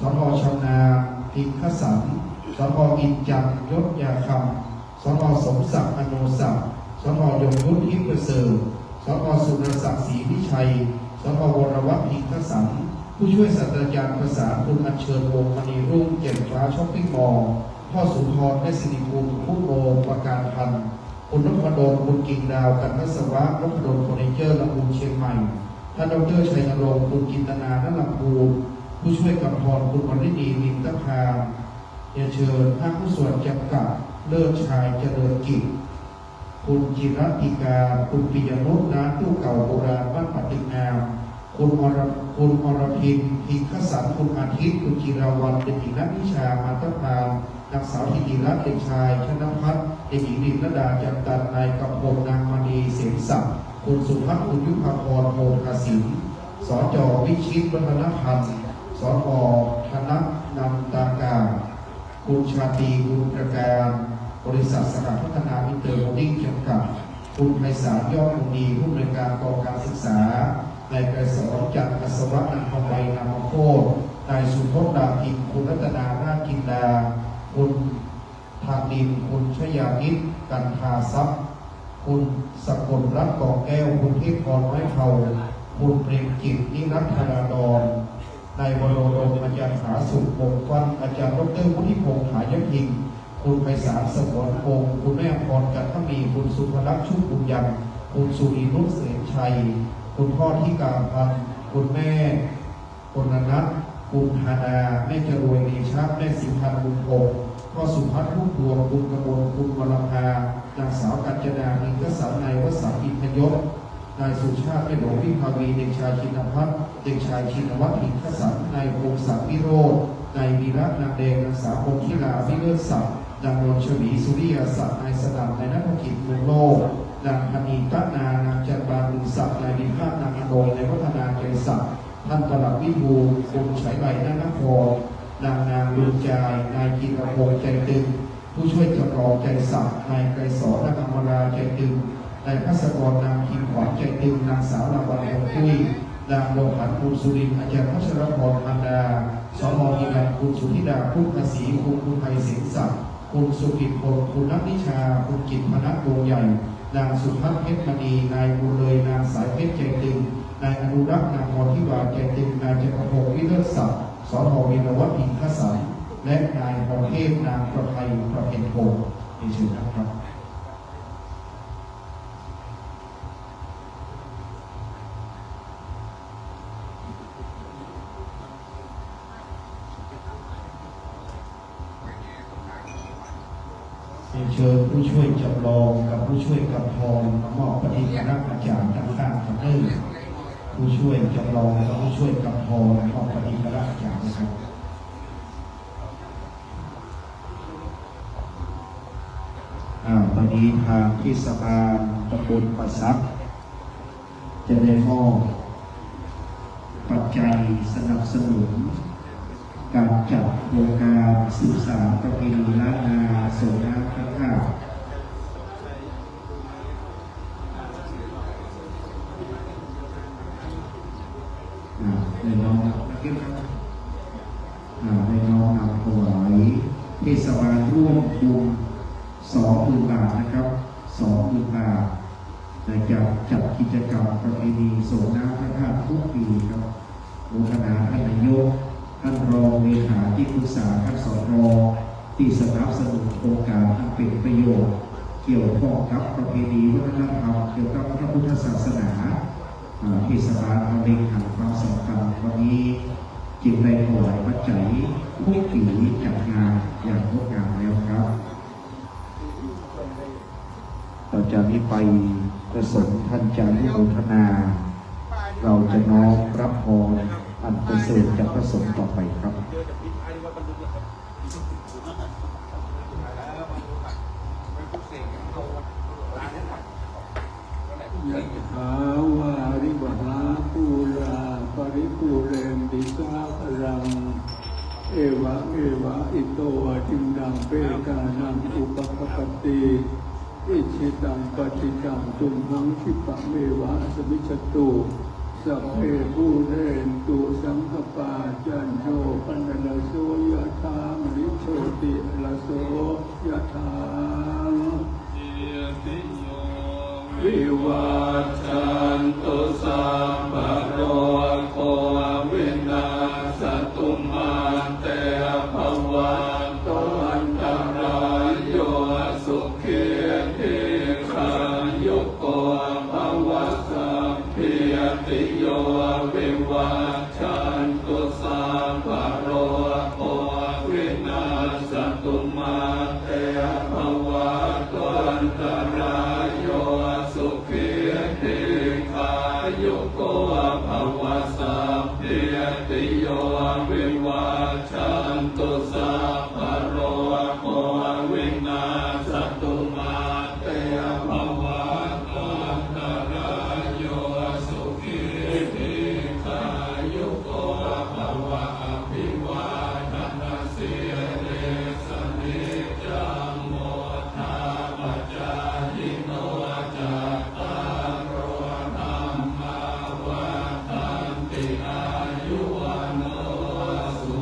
สท ชำนาญ พิงคสัน สท อินจันทร์ ยศยาคำ สท สมศักดิ์ อโนศักดิ์ สท ยงยุทธ ทิพย์ประเสริฐ สท สุรศักดิ์ ศรีวิชัย สท วรวัฒน์ พิงคสัน ผู้ช่วยศาสตราจารย์ภาษา คุณอัญเชิญ วงศ์มณีรุ่ง แจ่มฟ้า ช้อปปิ้งมอลล์ พ่อโสธร เมธสิริกุล คุโน ประการพันธ์ คุณนพดล บุญกิ่งดาว กันทสวะ นพดลเฟอร์นิเจอร์ ลำพูน เชียงใหม่ ท่านดอกเตอร์ ชัยนรงค์ คุณจินตนา ณ ลำพูน ผู้ช่วยกำธร คุณวริณี นินทพาน เรียนเชิญห้างหุ้นส่วนจำกัดเลิศชายเจริญกิจ คุณจิรัตติกา คุณปิยนุช ร้านตู้เก่าโบราณบ้านป่าตึงงาม คุณอร คุณอรพิน พิงคสัน คุณอาทิตย์ คุณจิราวัลย์ เด็กหญิงนัทนิชา มานทพาน นางสาวธิติรัตน์ เด็กชายชนพัฒน์ เด็กหญิงลินลดา จันตัน นายกำพล นางมณี เสนศักดิ์ คุณสุพัฒน์ คุณยุพาพร โพธาสิน สจ วิชิต วัฒนพันธ์ สท ธนนันตากา คุณชาตรี บุญประการ บริษัทสหพัฒนาอินเตอร์โฮลดิ้งจำกัด คุณไพศาล ยอดมณี ผู้อำนวยการกองการศึกษา นายไกรสอน จันทร์อัศวะ นางทองใบ นามโคตร น นายสุพจน์ ดาทิน คุณรัตนา นาคจินดา คุณธนิน คุณชยานิต กันทาทรัพย์ คุณสกลรัตน์ กองแก้ว คุณเทพพร ไม้เทา คุณเปรมจิต นิรัตน์ ธราดร นายวโรดม อาจารย์ผาสุก วงศ์ฟั่น อาจารย์ดอกเตอร์ วุฒิพงษ์ ผายพิงค์ คุณไพศาล สงวนพงษ์ คุณแม่อมพร จันทมี คุณสุภลักษณ์ ชุมบุญยัง คุณสุรีนุช เสนชัย คุณพ่อธิกาพันธ์ คุณแม่ ปุณณนัท กุมภาดา แม่จรวย เดชะ แม่สิงหา บุญพงษ์ พ่อสุพัฒน์ รุ่งเรือง คุณกมล คุณวรภา นางสาวกัญจนา อินทสัน นายวสันต์ อินทยศ นายสุชาติ แม่หลวงวิภาวี เด็กชายชินพัฒน์ เด็กชายชินวัฒน์ อินทสัน นายพงศักดิ์ วิโรจน์ นายวีระ นางแดง นางสาวพงษ์ธิรา วิเลิศศักดิ์ นางนนท์ ชวี สุริยาศักดิ์ นายสนั่น นายณัฐกิจ เมืองโลก นางธนี ตะนา นางจันบาน ลือศักดิ์ นายวิภาค นางอนง นายวัฒนา ใจศักดิ์ ท่านปลัดวิทูล คุณไฉไล นานคร นางนาง ดวงใจ นายจิรพงษ์ ใจตึง ผู้ช่วยจำลอง ใจศักดิ์ นายไกรสอน นางอมรา ใจตึง นายภัสกร นางคิงขวัญ ใจตึง นางสาว ลาวัน พงษ์ตุ้ย นางบัวผัน คุณสุรินทร์ อาจารย์พัชรพร พันดา สม นิรันดร์ คุณสุธิดา พุทธศรี คุณอุทัย เสนศักดิ์ คุณสุกิตพล คุณนัทนิชา คุณกิตพนัท วงศ์ใหญ่ นางสุพัฒน์ เพชรมณี นายบุญเลย นางสายเพชร ใจตึง นายอนุรักษ์ นางพรทิวา ใจตึง นายจักรพงศ์ วิเลิศศักดิ์ สท วีรวัฒน์ อินทสันต์ และนายพรเทพ นางประไพ ประเพ็ญพงษ์ เรียนเชิญครับ เรียนเชิญผู้ช่วยจำลองกับผู้ช่วยกำพรมามอบปฏิกรอาจารย์ด้านข้างครับเด้อ ผู้ช่วยจำลองกับผู้ช่วยกำพรมามอบปฏิกรอาจารย์นะครับ อ่า ตอนนี้ทางเทศบาลตำบลป่าสัก จะได้มอบปัจจัยสนับสนุนการจัดโครงการสืบสานประเพณีล้านนาส่งน้ำพระธาตุ อ่า ได้น้อมนำนะครับ อ่า ได้น้อมนำถวาย เทศบาลร่วมทุน สองหมื่น บาทนะครับ สองหมื่น บาท ในการจัดกิจกรรมประเพณีส่งน้ำพระธาตุทุกปีครับ โมทนาท่านนายก ท่านรองเลขาธิการ ท่าน สท ที่สนับสนุนโครงการอันเป็นประโยชน์ เกี่ยวข้องกับประเพณีวัฒนธรรม เกี่ยวกับพระพุทธศาสนา อ่า เทศบาลเราเล็งเห็นความสำคัญ วันนี้จึงได้ถวายปัจจัยทุกปี จัดงานอย่างงดงามแล้วครับ ต่อจากนี้ไปพระสงฆ์ท่านจะอนุโมทนา เราจะน้อมรับพรอันประเสริฐจากพระสงฆ์ต่อไปครับ Yathā vārivahā pūrā paripūrenti sāgaraṃ, evameva ito dinnaṃ petānaṃ upakappati. Icchitaṃ patthitaṃ tumhaṃ khippameva samijjhatu. Sabbe pūrentu saṅkappā, cando paṇṇaraso yathā, maṇi jotiraso yathā. Sabbītiyo vivajjantu, sabbarogo vinassatu, mā te bhavatvantarāyo, sukhī dīghāyuko bhava. Sabbītiyo vivajjantu, sabbarogo vinassatu, mā te bhavatvantarāyo, sukhī dīghāyuko bhava. Sabbītiyo vivajjantu, sabbarogo vinassatu, mā te bhavatvantarāyo, sukhī dīghāyuko bhava. Abhivādanasīlissa niccaṃ vuḍḍhāpacāyino, cattāro dhammā vaḍḍhanti: āyu vaṇṇo sukh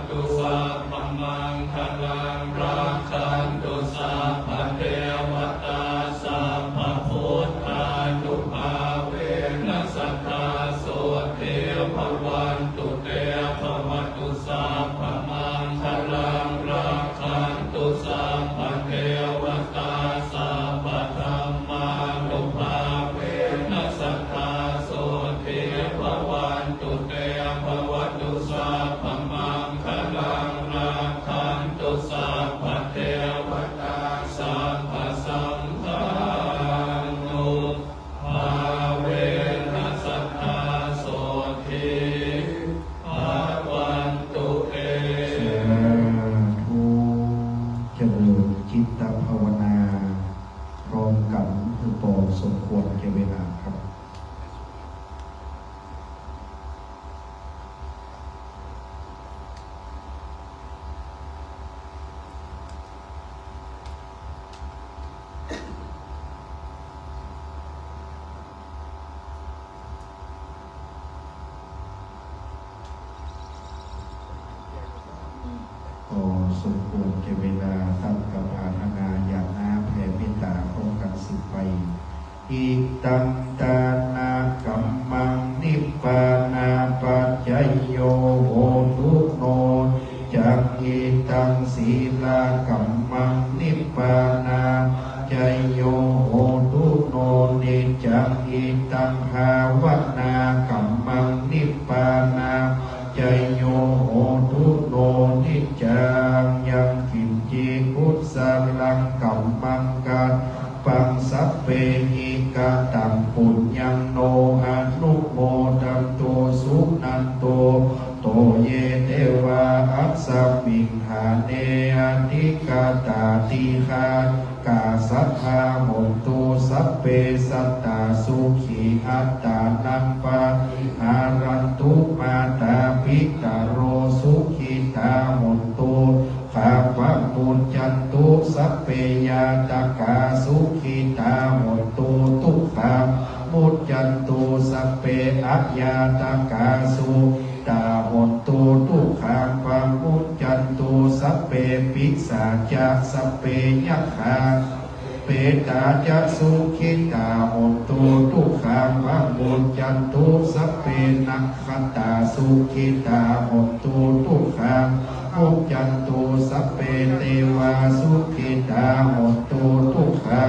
Sabbamaṅgalaṃ rakkhantu sabbadevatā sabbabuddhānubhāvena sadā sotthī bhavantu te. Bhavatu sabbamaṅgalaṃ rakkhantu sabbadevatā sabbadhammānubhāvena sadā sotthī bhavantu te. Bhavatu sabbamaṅgalaṃ rakkhantu sabbadevatā sabbasaṅghānubhāvena sadā sotthī bhavantu te. สาธุ เจริญจิตภาวนา พร้อมกัน คือพอสมควรแก่เวลาครับ พอสมควรแก่เวลา ตั้งกับอาราธนา หยาดน้ำแผ่เมตตาพร้อมกันสืบไป Idaṃ dānakammaṃ nibbānapaccayo hotu no niccaṃ. Idaṃ sīlakammaṃ nibbānapaccayo hotu no niccaṃ. Idaṃ bhāvanākammaṃ nibbānapaccayo hotu no niccaṃ. Yaṃ kiñci kusalaṃ kammaṃ ka paṃ sabbehi kataṃ puññaṃ no anumodantu suṇantu bhonto ye devā asmiṃ ṭhāne adhigatā. Dīghāyukā sadā hontu sabbe sattā sukhī attānaṃ pariharantu. Mātā pitaro sukhitā hontu dukkhā pamuccantu. Sabbe ñātakā sukhitā hontu dukkhā pamuccantu. Sabbe aññātakā sukhitā hontu dukkhā pamuccantu. Sabbe pisācā sabbe yakkhā petā ca sukhitā hontu dukkhā pamuccantu. Sabbe nakkhattā sukhitā hontu dukkhā pamuccantu. Sabbe devā sukhitā hontu dukkhā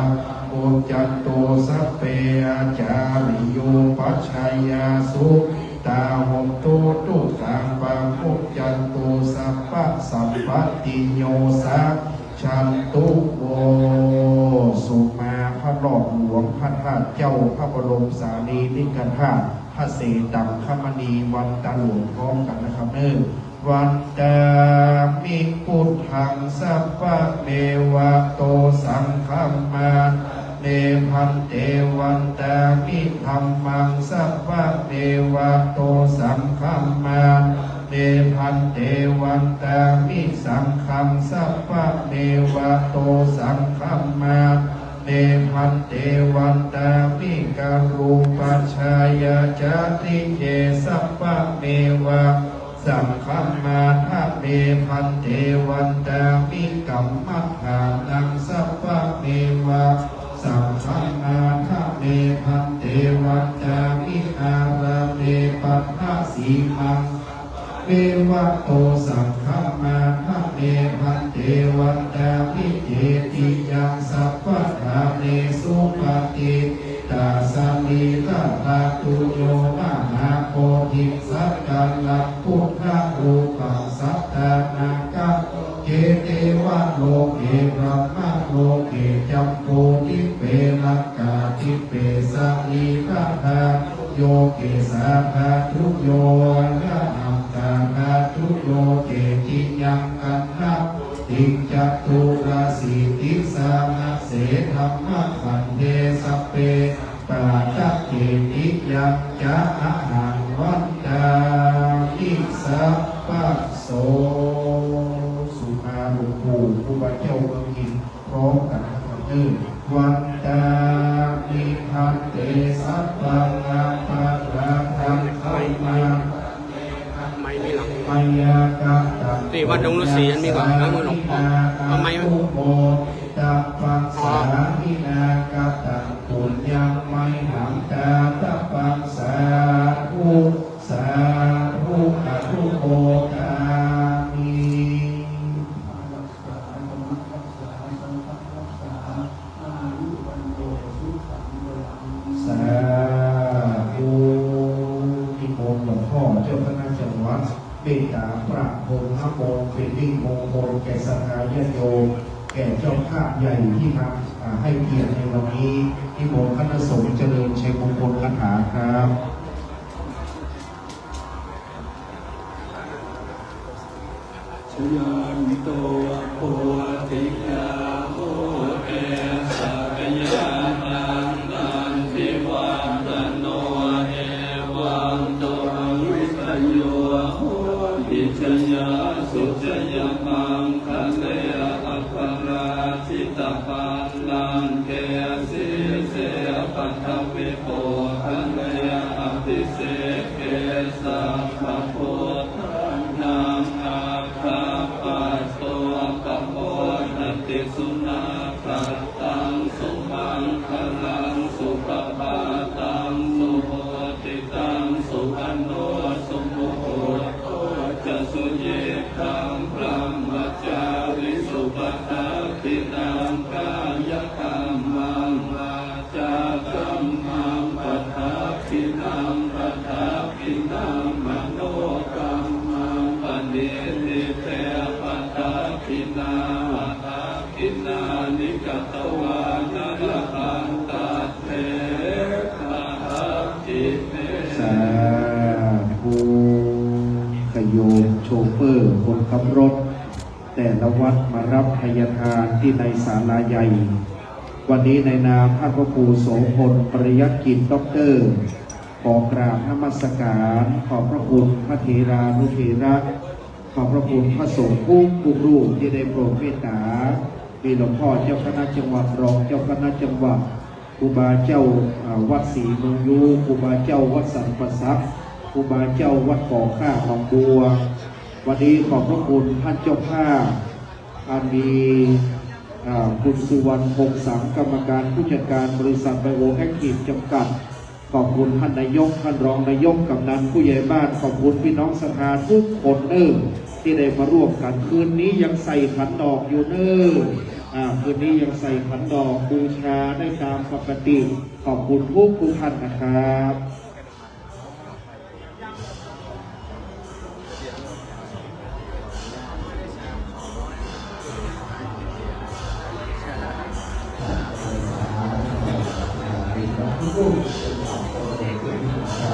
pamuccantu. Sabbe ācariyūpajjhāyā sukhitā hontu dukkhā pamuccantu. Sabbasampattiyo saccantu vo. สุมาพระรอบหลวงพระธาตุเจ้าพระบรมสารีริกธาตุ พระเศตังคมณี วันตาหลวงพร้อมกันนะครับเด้อ Vandāmi buddhaṃ sabbameva to saṅghamana me bhante. Vandāmi dhammaṃ sabbameva to saṅghamana me bhante. Vandāmi saṅghaṃ sabbameva to saṅghamana me bhante. Vandāmi garūpajjhāyācariye sabbameva saṅghamana me bhante. Vandāmi kammaṭṭhānaṃ sabbameva saṅghamana me bhante. Vandāmi ārāme paññāsīnaṃ sabbameva to saṅghamana me bhante. Vandāmi cetiyaṃ sabbaṭṭhānesu paṭi ṭṭhāsarīradhātuyo mahābodhiṃ sakalaṃ buddharūpaṃ satthā nāgaloke devaloke brahmaloke jambudīpe laṅkādīpe sarīradhātuyo kesādhātuyo arahantādhātuyo cetiyaṃ kaṇṇa diṃ caturāsītisahasсе dhammakkhandhe sabbe sabbatatthaṃ cetiyañca ahaṃ vandāmi sabbaso. สุมาหลวงปู่ครูบาเจ้าเมืองหินพร้อมกันนะครับเด้อ Vandāmi bhante sabbaṃ aparādhaṃ khamatha ไม่มีหลัง mayā ที่วัดดงฤาษีอันมีก่อน ล้างมือหลวงพ่อ เอาไม้ไหม Tappasāminā kataṃ puññaṃ mayhaṃ dātabbaṃ sādhu sādhu anumodāmi. สาธุ นิมนต์หลวงพ่อเจ้าคณะจังหวัด เมตตาประพรมน้ำมนต์เป็นมิ่งมงคลแก่ศรัทธาญาติโยม แก่เจ้าภาพใหญ่ที่มา อ่า ให้เกียรติในวันนี้ นิมนต์คณะสงฆ์เจริญชัยมงคลคาถาครับ Jayanto bodhiyā mūle sakyānaṃ nandivaḍḍhano, evaṃ tvaṃ vijayo hohi jayassu jayamaṅgale, aparājitapallaṅke sīse paṭhavipokkhare, abhiseke sabbabuddhānaṃ aggappatto pamodati. Sunakkhattaṃ sumaṅgalaṃ supabhātaṃ suhuṭṭhitaṃ, sukhaṇo sumuhutto ca suyiṭṭhaṃ brahmacārisu, padakkhiṇaṃ kāyakammaṃ vācākammaṃ padakkhiṇaṃ, padakkhiṇaṃ manokammaṃ paṇidhī te padakkhiṇā, padakkhiṇāni katvāna labhantatthe padakkhiṇe. สาธุ ขอโยมโชเฟอร์คนขับรถ แต่ละวัดมารับภัยทานที่ในศาลาใหญ่ วันนี้ในนามท่านพระครูโสภณ ปริยัติกิจ ด็อกเตอร์ ขอกราบนมัสการ ขอบพระคุณพระเถรานุเถระ ขอบพระคุณพระสงฆ์ทุกรูปที่ได้โปรดเมตตา มีหลวงพ่อเจ้าคณะจังหวัด รองเจ้าคณะจังหวัด ครูบาเจ้า อ่า วัดศรีเมืองยู ครูบาเจ้าวัดสันป่าสัก ครูบาเจ้าวัดก่อข้าหนองบัว วันนี้ขอบพระคุณท่านเจ้าภาพ อันมี อ่า คุณสุวรรณ พงษ์สัง กรรมการผู้จัดการบริษัทไบโอแอคทีฟจำกัด ขอบคุณท่านนายก ท่านรองนายก กำนัน ผู้ใหญ่บ้าน ขอบคุณพี่น้องศรัทธาทุกคนเนอะ ที่ได้มาร่วมกัน คืนนี้ยังใส่ขันดอกอยู่เนอะ อ่า คืนนี้ยังใส่ขันดอกบูชาได้ตามปกติ ขอบคุณทุกทุกท่านนะครับ สาธุ สาธุ สาธุ เป็นพระผู้เป็นเจ้า เป็นพระผู้เป็นเจ้า